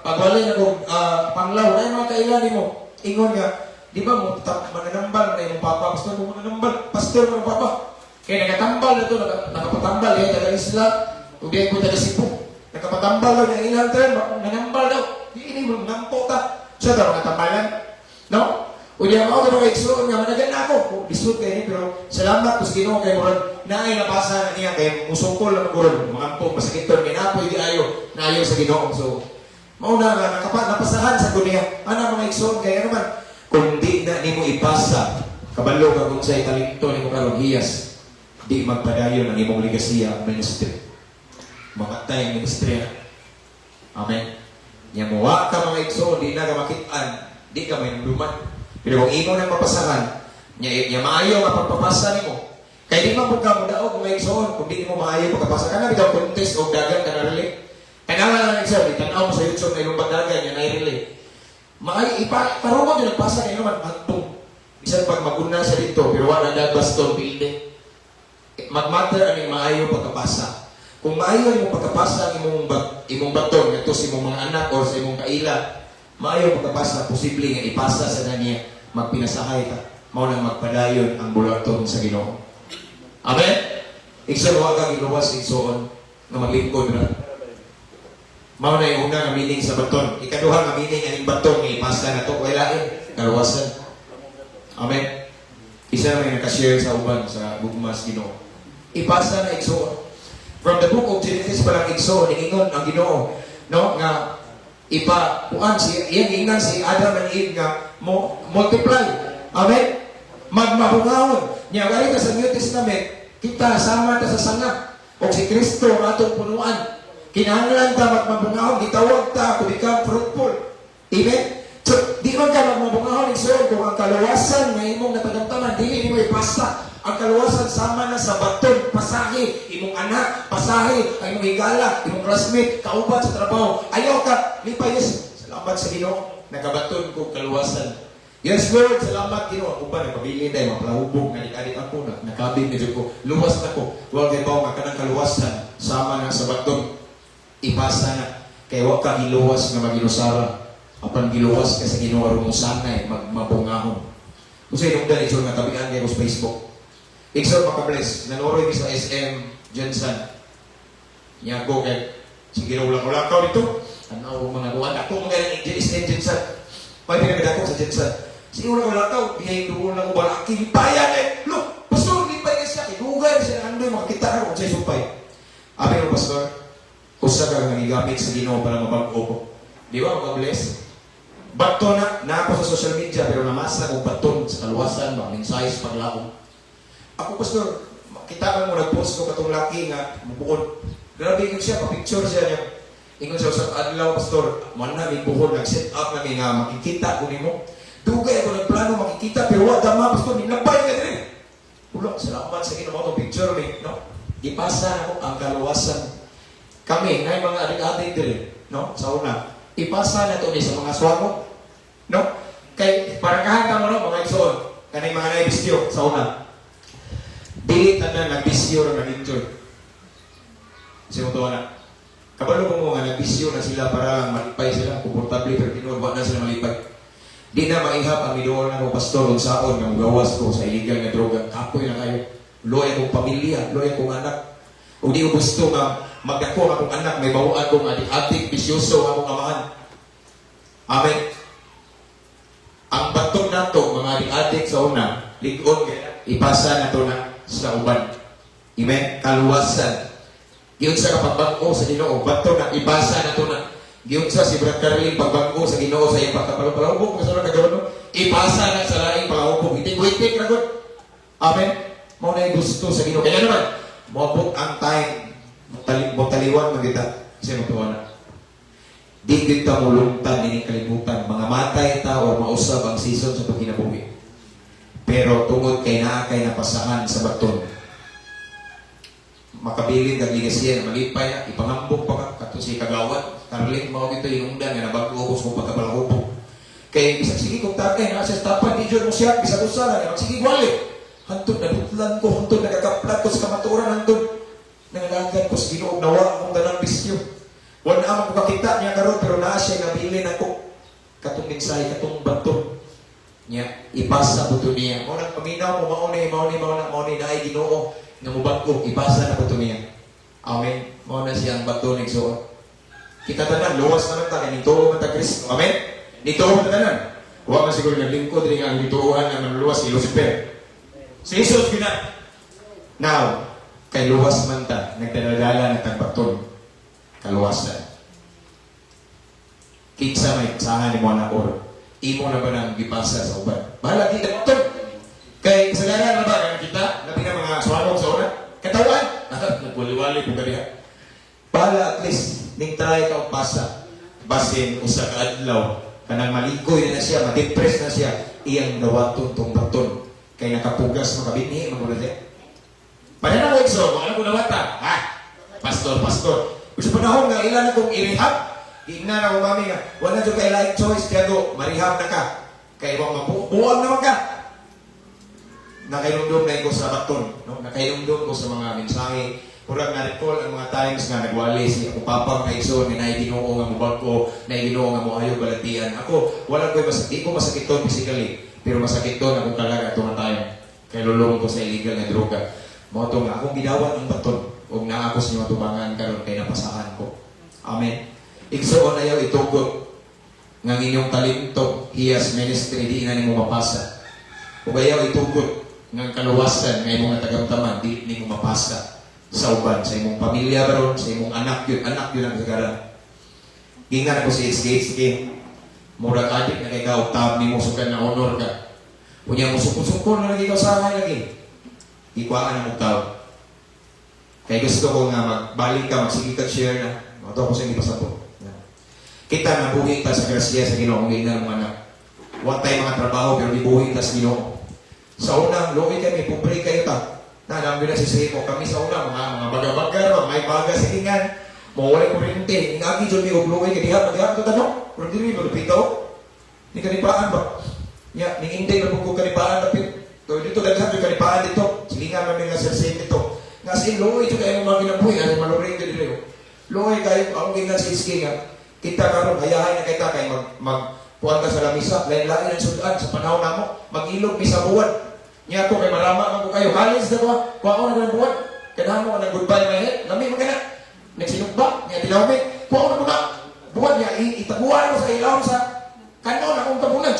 pagwalay na kong panglaw na mga kailan nimo ingon nga di ba mo mananambal na imong papa, pastor mo, mananambal, pastor mo papa kay nagatambal na to, nakapatambal eh taga isla ug di ko taga Cebu, nakapatambal daw niya ilang term, nanambal daw di ini mo nampo ta siya ta mga tambalan, no? Unya mao to, mga igsoon, nga managan na ako. Lisod kay ni, pero salamat ko sa Ginoo kay murag naay napasa na niya kay musukol lang gurod mga ampo masakiton kay napoy di ayo naayo sa Ginoo. So mao na nga napasahan sa niya. Ana, mga igsoon, kay ano man kung di na nimo ipasa, kabalo ka kung say talento nimo karon, hiyas di magpadayon ang imong legasiya, ang ministry. Mamatay ang ministry. Amen. Nya muwa ka, mga igsoon, di na ka makit-an, di ka may nunduman. Pero kung imo nang mapasahan, nya, nya maayo nga pagpapasa nimo. Kay di man pud ka mudaog, mga igsoon, kung di nimo maayo pagpapasa. Kana bitaw contest og dagan ka na relay. Tanawa lang, igsoon, itanaw mo sa YouTube na imong pagdagan nya na relay. Maay ipa tarungon gyud nagpasa kay naman hantong. Bisan pag maguna siya dito, pero wala na baston pilde. Magmatter aning maayo pagkapasa. Kung maayo imong pagkapasa ang imong baton ngadto sa imong mga anak or sa imong kaila, maayo pagkapasa, posible nga ipasa sa niya, magpinasahay ka. Mao nang magpadayon ang bulaton sa Ginoo. Amen. Igsoon, wa ka giluwas, igsoon, nga maglingkod ra. Mao na yung una nga meaning sa baton. Ikaduha nga meaning aning baton nga ipasa na to kay lain, kaluwasan. Amen. Isa naman yung nakashare sa uban sa gugma sa Ginoo. Ipasa na, igsoon. From the book of Genesis pa lang, igsoon, ingon ang Ginoo, no, nga ipa kuan si iyang ingnan si Adam and Eve nga mo multiply. Amen. Magmabungahon. Nya wari ka sa New Testament, kita sama ta sa sanga. O si Kristo ang atong punuan. Kinahanglan ta magmabungahon, gitawag ta to become fruitful. Amen? So, di man ka magmabungahon, igsoon, kung ang kaluwasan nga imong natagamtaman, dili nimo ipasa. Ang kaluwasan sama na sa baton, pasahe, imong anak, pasahe, ang imong higala, imong classmate, kauban sa trabaho. Ayaw ka, lipay, yes, salamat sa Ginoo, nakabaton ko kaluwasan. Yes, Lord, salamat Ginoo. Uban nagpabili tayo, mapalahubog, nga ako, na, nakabig na jud ko, luwas na ko. Huwag kay nga kanang kaluwasan, sama na sa baton, ipasa na. Kay wa ka giluwas nga maginusara. Apan giluwas ka sa Ginoo aron mo sanay magmabungahon. Kung sa inungdan, igsoon, nga tabian kayo sa Facebook. Igsoon, makabless. Nanoroy mi sa SM GenSan. Nya ko kay sige ulang ulang ka dito. Tanaw mga kuan ako mga SM GenSan. May pinagdako sa GenSan. Sige ulang ulang ka, biyay duol lang ko balaki lipayan eh. Look, pastor, lipay ka siya. Kay dugay siya andoy makita ka kung sa'y supay. Abi mo, pastor, usa ka nga gigamit sa Ginoo para mabag-o ko. Di ba makabless? Bato na, na ako sa social media pero namasa kong baton sa kaluwasan, mga mensahe sa paglaom. Ako, pastor, kita ka mo nag-post ko katong laki nga mubuon. Grabe yun siya, pa-picture siya niya. Ingon siya sa adlaw, pastor, man na may buhon, nag-set up na mi nga makikita ko nimo. Dugay ako nagplano makikita, pero wa dama, pastor, nilabay ka diri. Ulo, salamat sa Ginoo mo picture mi, no? Gipasa na ko ang kaluwasan. Kami, na mga adik-adik diri, no? Sa una, ipasa na to ni sa mga swango, no? Kay para kahantang mo, no, mga igsoon, kanay mga naibisyo sa una. Dili tanan nagbisyo ra nag-enjoy. Sa mo na. Kabalo ko mo nga nagbisyo na sila para lang malipay sila, komportable, pero tinuod wa na sila malipay. Di na maihap ang miduol na ko, pastor, unsaon nga mugawas ko sa illegal nga droga. Kapoy na kayo. Luoy akong pamilya, luoy akong anak. Ug di ko gusto nga magdako ang akong anak, may bawaan kong adik-adik, bisyoso ang akong amahan. Amen. Ang baton nato, mga adik-adik sa una, lig-on, ipasa nato na sa uban. Amen? Kaluwasan. Giunsa ka pagbag-o sa Ginoo, bato na, ipasa nato na. Giunsa si Brad Carlin pagbag-o sa Ginoo sa iyang pagkapalupalubog, mga sa kagawa no? Ipasa na sa laing palahubog. Hitik-hitik ra gud. Amen. Mao na gusto sa Ginoo. Kaya naman, moabot ang time, motaliwan man kita sa imong na. Di kita mulungtan ining kalibutan, mga matay ta o mausab ang season sa pagkinabuhi. Pero tungod kay naa kay napasahan sa baton, makabilin kag ligasiya, malipay na, ipangambok pa ka, kato si kagawad, Carlin, mao gito yung undang nga nabago ko sa pagkapalahubog. Kay bisag sige kong takay, naa sa tapan, di jud mo siya, bisag usa na, sige wali. Hantod nabutlan ko, hantod nagakaplat ko sa kamatuoran, hantod nangalagan ko sa Ginoo, nawa akong tanang bisyo. Wala na ako kakita niya karon, pero naa siya nabilin ako. Katong mensahe, katong bato. Niya, ipasa po to niya. Mao nang paminaw mo, mao ni, mao ni, mao na, mao ni, naay Ginoo nga mobag-o, ipasa na po to niya. Amen. Mao na siya ang bato ni Igsoon. Kita tanan, luwas naman ta, kay nituo man ta Kristo. Amen? Nituo man ta tanan. Wa man siguro naglingkod rin ang gituohan nga manluluwas si Lucifer. Si Jesus gina. Now, kay luwas man ta, nagdala-dala na tag baton, kaluwasan. Kinsa may pasahan nimo na or imo na ba nang gipasa sa uban? Bahala kita baton. Kay kasagaran na ba nga kita, labi na mga swanog sa una, katawan, nagwali-wali ko kaniya. Bahala at least, ning try ka og pasa. Basin usa ka adlaw, kanang malikoy na siya, ma-depress na siya, iyang dawaton tong baton. Kay nakapugas, makabinhi, magulo siya. Pananaw ko, Igso, mga ko nawata. Ha? Pastor, pastor. Sa panahon nga ilan na kong i-rehab, giingnan ako mami nga, wala jud kay life choice, Tiago, ma-rehab na ka. Kay wa mabuang naman ka. Nakainumdum na ko sa baton, no? Nakainumdum ko sa mga mensahe. Murag na recall ang mga times nga nagwali si akong papang na igsoon nga naay Ginoo nga mobag-o, naay Ginoo nga moayo balatian. Ako, wala ko'y masakit, di ko masakiton physically, pero masakiton akong kalag ato nga time. Kay lulong ko sa illegal nga droga. Mao to nga akong gidawat ang baton ug naa ako sa inyong atubangan karon kay napasahan ko. Amen. Igsoon, ayaw itugot nga ang inyong talento, hiyas ministry, di na nimo mapasa. Ug ayaw itugot nga ang kaluwasan nga imong natagamtaman, di nimo mapasa sa uban, sa imong pamilya baron, sa imong anak yun, anak yun ang kasagaran. Gingan ako si SK, mura adik na kay ka, og tab nimo sukan na honor ka. Unya mo sukon-sukon na lagi ka usahay lagi. Ikuhaan ang tao. Kay gusto ko nga magbalik ka, magsige ka share na. Mao ko sa inyo pasabot. Yan. Kita nabuhi ta sa grasya sa Ginoo kung ng mga anak. Wa tay mga trabaho pero gibuhi ta sa Ginoo. Sa una, luoy kami, pobre kayo ta. Na nang na si Simo kami sa una mga baga-baga ba, may baga sa ingan. Mo wala kuryente, ingagi jud mi og luoy kay diha diha to tanong. Pero dili mo lupitaw. Ni kanipaan ba? Nya, ning inday man ko kanipaan dapit. To dito daghan jud kanipaan dito. Silingan man mi nga sir dito. Nga sin luoy jud kayo mga kinabuhi, ay maluring jud dili. Luoy kayo ang gingan si SK nga kita karon hayahay na kita kay mag mag kuan ka sa lamisa, lain-lain ang sudan sa panahon namo, mag-ilog mi sa buwan. Nya ako kay marama man ko kayo, college na ko, kuha na ng buwan. Kanahan mo nang goodbye my head, lami man kana. Nagsinugba, nya tilaw mi, kuha na mo na. Buwan niya, itaguan mo sa ilaw sa kanon akong tabunan.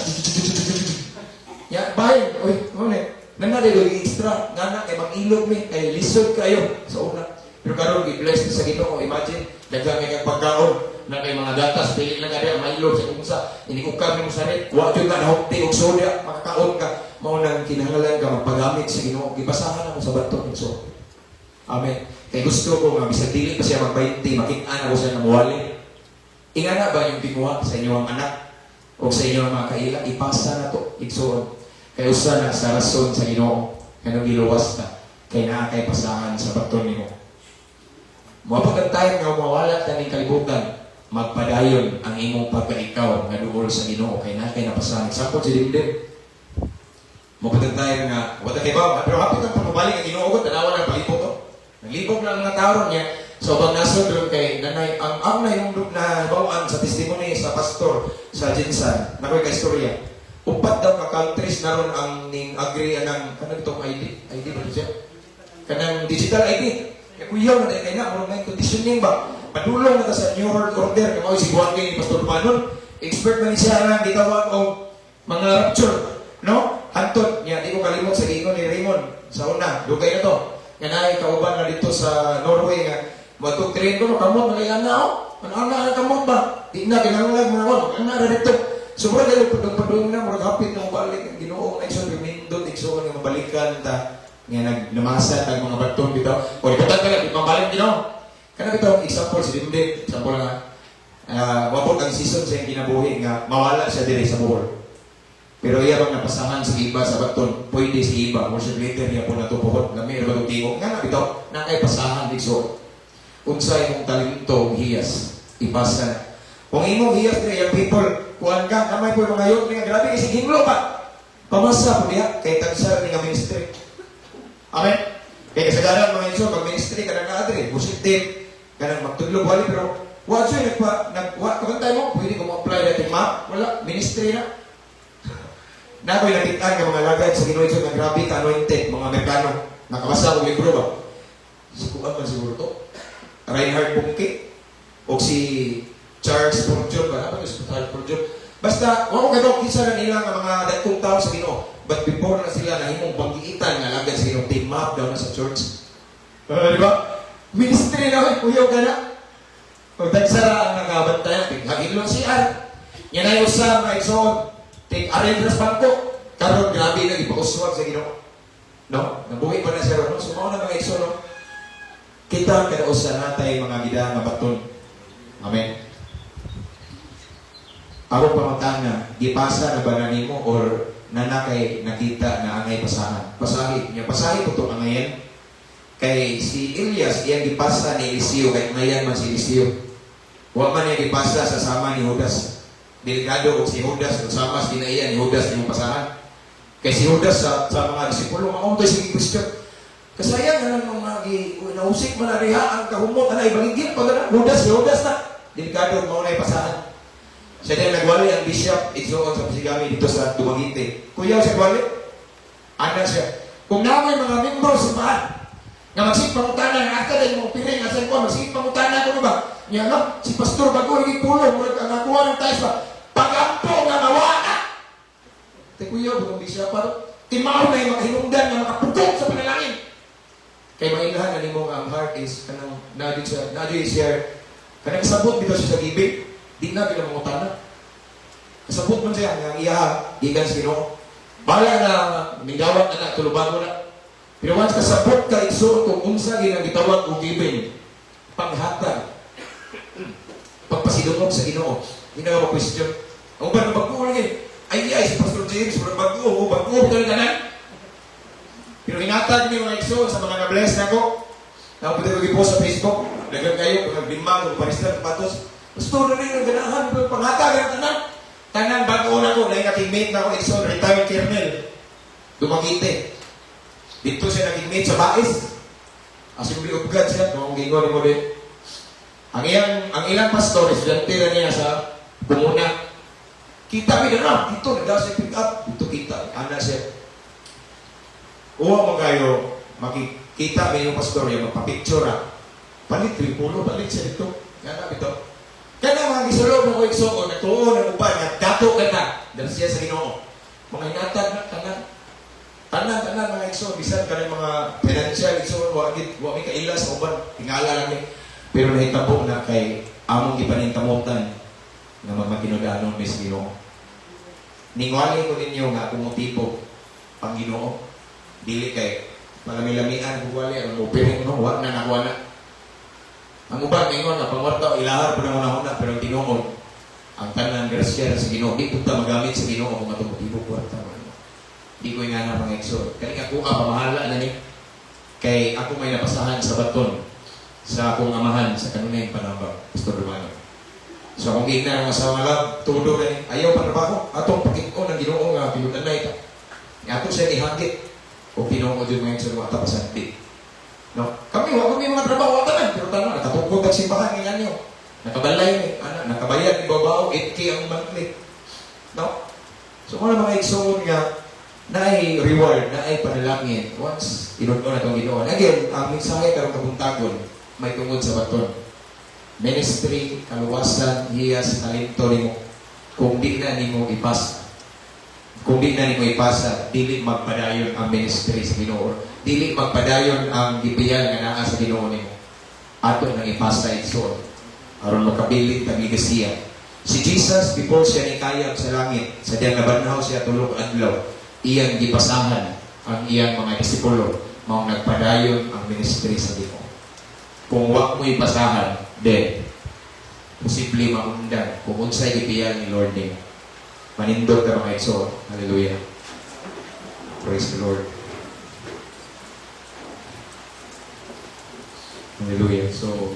Ya, bahin, oy, mo ni. Nana dili extra, ngana kay mag-ilog mi, kay lisod kayo sa una. Pero karon gi-bless ni sa Ginoo, imagine daghan kay kag pagkaon na kay mga gatas, dili lang kaya mailog sa kung sa inikukam nimo sa ret, wa jud ka nahupti og soda, makakaon ka. Mao nang kinahanglan ka magpagamit sa Ginoo. Gipasahan ako sa bato so. Amen. Kay gusto ko nga bisag dili pa siya mag 20, makit-an ako siya nga muwali. Ingana ba yung tinguha sa inyong anak o sa inyong mga kaila, ipasa na to, igsoon. Kay usa na sa rason sa Ginoo kanang giluwas ta kay naa kay pasahan sa baton nimo. Moabot ang time nga mawala ta ning kalibutan, magpadayon ang imong pagkaikaw nga duol sa Ginoo kay naa kay napasahan. Example si Dimdim. Moabot ang time nga wala kay ba, pero hapit ang pamabalik ang Ginoo ko tanawa na palibot to. Naglibog na ang mga tao niya sa ubang nasod doon kay nanay ang nahimong na bawaan sa testimony sa pastor sa GenSan nakoy ka istorya. Upat daw ka countries na ron ang ning agree anang kanang itong ID ID ba siya, kanang digital ID, kay kuyaw na kay na murag na conditioning ba, padulong na ta sa New World Order kay mao si Juan kay ni Pastor Manon, expert man siya nga gitawag og mga rapture, no? Hantod niya, di ko kalimot sa giingon ni Raymond sa una, dugay na to nga naay kauban na dito sa Norway nga moadtong train ko, no, kamot na kay ana oh, ano ana ang kamot ba. Di na kinahanglan mga kon, ang nara dito. So mura kayo padung-padung na, murag hapit na mobalik ang Ginoo mga igsoon, nindot igsoon nga mabalikan ta nga nagnamasa tag mga baton bitaw. O ibutang ka na, di mabalik Ginoo. Kana bitaw example si Dindin, example nga wabot ang season sa iyang kinabuhi nga mawala siya diri sa Bohol. Pero iya bang napasahan sa iba sa baton, pwede sa iba, worship leader niya po natupuhot, lami ra ba tingog nga na bitaw, na kay pasahan igsoon. Unsa imong talento ug hiyas, ipasa na. Kung imong hiyas diri young people, kuan ka kamay po mga youth nga grabe kasi hinglo pa. Pamasa po diha kay tagsar ni nga ministry. Amen. Kay kasagaran mga igsoon, pag ministry ka nang adri, worship team, kanang magtudlo wali pero wa siya nagpa nag wa kung mo pwede ko mo-apply natin ma wala ministry na. Na ako'y nakitaan nga mga lagad sa Ginoo nga grabe ka anointed, mga Amerikano. Nakabasa og libro ba? Si kuan man siguro to. Reinhard Bonnke o si Charles Spurgeon ba? Ano si Charles Spurgeon? Basta, wa ko kayo kinsa na nila nga mga dagkong tao sa Ginoo. But before na sila nahimong banggiitan nga lagad sa Ginoo, team up daw na sa church. Di ba? Ministry na ko, kuyaw ka na. Pag tagsara ang nakabantayan, tig hagilon si R. Yan ay usa mga igsoon. Tig arrange bangko. Karon grabe na ipauswag sa Ginoo. No? Nabuhi pa na siya ron. No? So mao na mga igsoon, no? Kita kada usa natay mga gida nga baton. Amen. Ako pamangkana, gipasa na ba na nimo or nanakay nakita na angay pasahan? Pasahi. Nya pasahi po itong angayan. Kay si Elias, iyang gipasa ni Eliseo, kay angayan man si Eliseo. Wa man niya gipasa sa sama ni Judas. Delikado og si Judas, kung sama sa kinaiya ni Judas imong pasahan. Kay si Judas sa mga disipulo, maong sige Christian. Kasayang nga nang mga nausik man na diha ang kahumot anay baligid pag na Judas, si Judas na. Delikado mao na pasahan. Siya din nagwali ang bishop igsoon sa Pasigami dito sa Dumaguete. Kuya siya gwali. Ana siya. Kung namoy mga membro sa simbahan, nga magsig pangutana nga ata dahil mo piring asa ko magsig pangutana ko ba? Nya no, si pastor bago lagi pulo murag ang nakuha ng tithes ba. Pagampo nga mawala. Te kuya bugong bishop pa timaw na yung makahinungdan nga makapugok sa panalangin. Kay mailahan na nimo nga ang heart is kanang naa siya, naa siya kanang sabot bitaw siya sa giving. Di na gina mangutana. Kasabot man siya nga ang iya gikan sa Ginoo. Bala na mingawat na na tulubago na. Pero once kasabot ka igsoon kung unsa ginang gitawag og giving, panghatag, pagpasidungog sa Ginoo. Di na ka question. Ang uban bago lagi. Ay ay si Pastor James, murag bago, o bago talaga tanan. Pero hinatag ni mga igsoon sa mga na-bless nako. Napunta ko gipost sa Facebook. Daghang kayo kung naglima kung paristan patos. Pastor na rin ang ganahan, panghatag ang tanan. Tanan bago na ko, lain na mate na ako igsoon, retired colonel. Dumaguete. Dito siya naging mate sa Bais. Assembly of God siya, kung gingon mo din. Ang ilang pastor, estudyante na niya sa Bumuna. Kita mi na, dito nagdala siya pick up, dito kita, ana siya. Uwa mo kayo, makikita mi yung pastor yung magpa-picture ah. Palit, tripulo, palit siya dito. Nga na, ito. Kana mga gisulog na ko igsoon, nagtuon ng uban, nga dato ka na. Dahil siya sa Ginoo. Mga hinatag na, tanan. Tanan, tanan mga igsoon, bisan kanang mga financial igsoon, wa gid wa mi kaila sa uban, tingala lang mi. Pero nahitabo na kay among gipanintamutan nga magmakinudanon mi sa Ginoo. Ningwali ko ninyo nga akong motibo pang Ginoo. Dili kay palami-lamian kung wali aron mo piring no, wa na nakuha na. Ang uban ingon nga pangwarta ilahar po nang una pero ang tinuod ang tanan grasya sa Ginoo. Di pud ta magamit sa Ginoo kung atong motibo kwarta man. Di ko nga na mga igsoon. Kani ako ka pamahala na ni kay ako may napasahan sa baton sa akong amahan sa kanunay panambang, Pastor Romano. So akong giingnan ang asawa nga love, tudo na ni, ayaw pa trabaho, atong pakit-on ang Ginoo nga pinutanay ta. Ato siya gihagit. O tinuod yun mga igsoon, wa ta pasanti. No? Kami, wa kami mga trabaho, wa tanan, pero tanan, nakatukod ang simbahan nga niyo. Nakabalay ni, ana, nakabayad ni babaw, 8K ang monthly. No? So, mga mga igsoon nga, naay reward, naay panalangin once inuno na itong Ginoo. And again, ang mensahe karong kabuntagon may tungod sa baton. Ministry, kaluwasan, hiyas, talento nimo. Kung di na nimo ipasa, kung di na nimo ipasa, dili magpadayon ang ministry sa Ginoo. Dili magpadayon ang gipiyal nga naa sa Ginoo nimo. Ato nang ipasa igsoon aron makabilin tag ligasiya. Si Jesus, before siya nikayab sa langit, sa diyang nabanhaw siya 3 ka adlaw, iyang gipasahan ang iyang mga disipulo, maong nagpadayon ang ministry sa Ginoo. Kung wa mo ipasahan, then, posible maundan kung unsay gipiyal ni Lord nimo. Manindot ka, mga igsoon. Hallelujah. Praise the Lord. Hallelujah. So,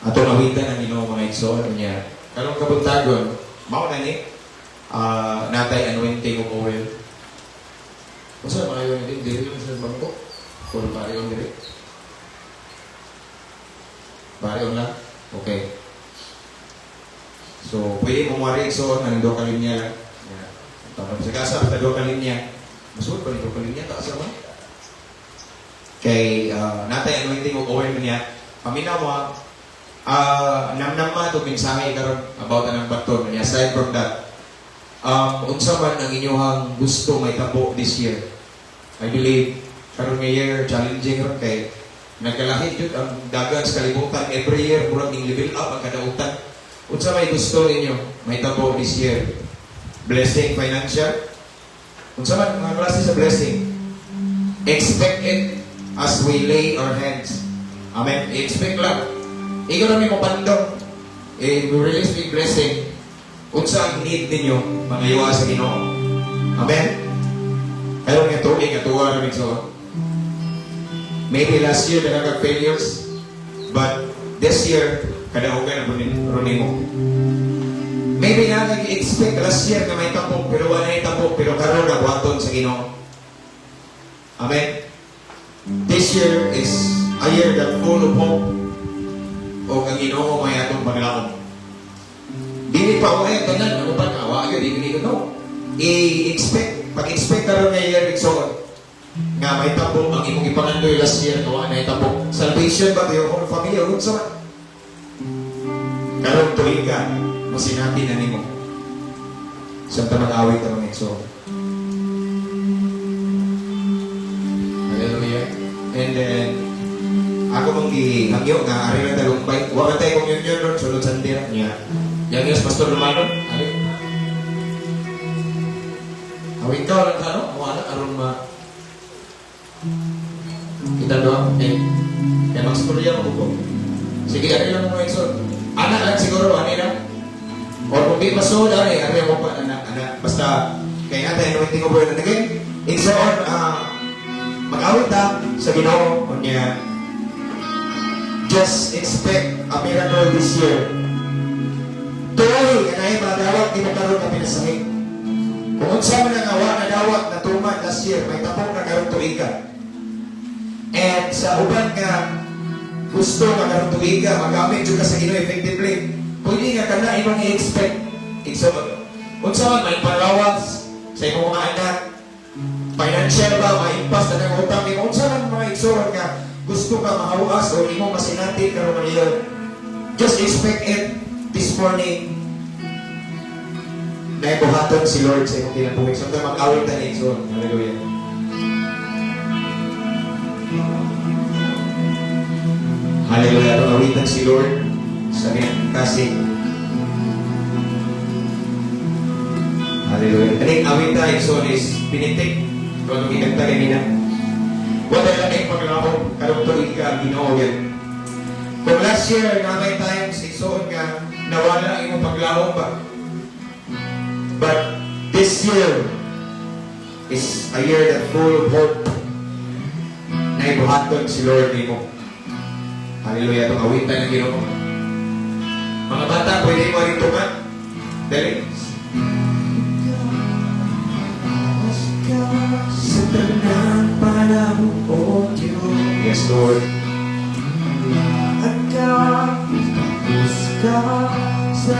atong awitan ang Ginoo, mga igsoon niya. Karong kabuntagon, mao na ni natay anointing of oil. Unsa mga yun din diri lang sa bangko? Or parion diri? Parion lang? Okay. So, pwede mo mawari igsoon ang duha ka linya lang. Yeah. Tapos sa gasa, basta duha ka linya. Masud pa ni duha ka linya, taas naman. Kay natay anointing of oil niya. Paminaw mo, namnama to mensahe karon about anang baton niya. Aside from that, unsa man ang inyong gusto may tabo this year? I believe karon nga year challenging ron kay nagkalahi jud ang dagan sa kalibutan. Every year murag ning level up ang kadautan. Unsa may gusto ninyo may tabo this year? Blessing financial? Unsa man mga klase sa blessing? Expect it as we lay our hands. Amen. I-expect lang. Ikaw na may mapandong. Eh, we release the blessing. Unsa ang need ninyo, mga iwa sa Ginoo. Amen. Karon nga tuig nga tuwa ra so. Maybe last year daghan kag failures, but this year kadaugan na ron nimo. Maybe na nag-expect last year nga may tapok pero wala na tapok, pero karon nabuhaton sa Ginoo. Amen. This year is a year that full of hope o ang Ginoo may atong paglaom. Dili pa wala tanan ang uban nga wa gyud dili no. I-expect, pag-expect karon nga year, igsoon, nga may tabo ang imong gipangandoy last year nga wa na itabo. Salvation ba to your whole family o unsa man? Karon tuig ka, masinati na nimo. Samtang mag-awit ta, mga igsoon. Hallelujah. And then, ako mong gihangyo nga ari lang talumpay. Wa man tayo communion ron sunod Sunday ra niya. Yang yes, Pastor Romano, ari. Awit ka lang sa ano, mo ana aron ma kita doon, okay. Kaya magstorya mo ko. Sige, ari lang mo, igsoon. Anak lang siguro, ani lang. Or kung di masuod, ari, ari mo pa, anak, anak. Basta, kaya natin, anointing of oil. And again, igsoon, mag-awit ta sa Ginoo, unya, just expect a miracle this year. Tuloy, kanay madawat di mo karon na pinasahi. Kung unsa man ang awa na dawat na tuman last year, may tapok na karon tuiga. And sa uban nga gusto nga karon tuiga, magamit jud ka sa Ginoo effectively. Pwede nga kana imong i-expect. Igsoon. Unsa man may palawas sa imong mga anak, financial ba, maimpas na ng utang nimo, unsa man mga igsoon nga gusto ka mahawas o imong masinati karon nga year. Just expect it this morning na ibuhaton si Lord sa imong kinabuhi. Samtang mag-awit ta ni igsoon. Hallelujah. Hallelujah. Atong awitan si Lord sa kasi. Hallelujah. Kaning awita, igsoon, is pinitik. Kung anong ginagta kanina. Wala lang ay paglaom karong tuig ka ang Ginoo yan. Kung last year na may times, igsoon, nga nawala ang imong paglaom ba? But this year is a year that full of hope na ibuhaton si Lord nimo. Hallelujah. Itong awitan ng Ginoo. Mga bata, pwede mo rin tuman. Dali. Sa tanang panahon, O Diyos. Yes, Lord. At ka, tapos ka sa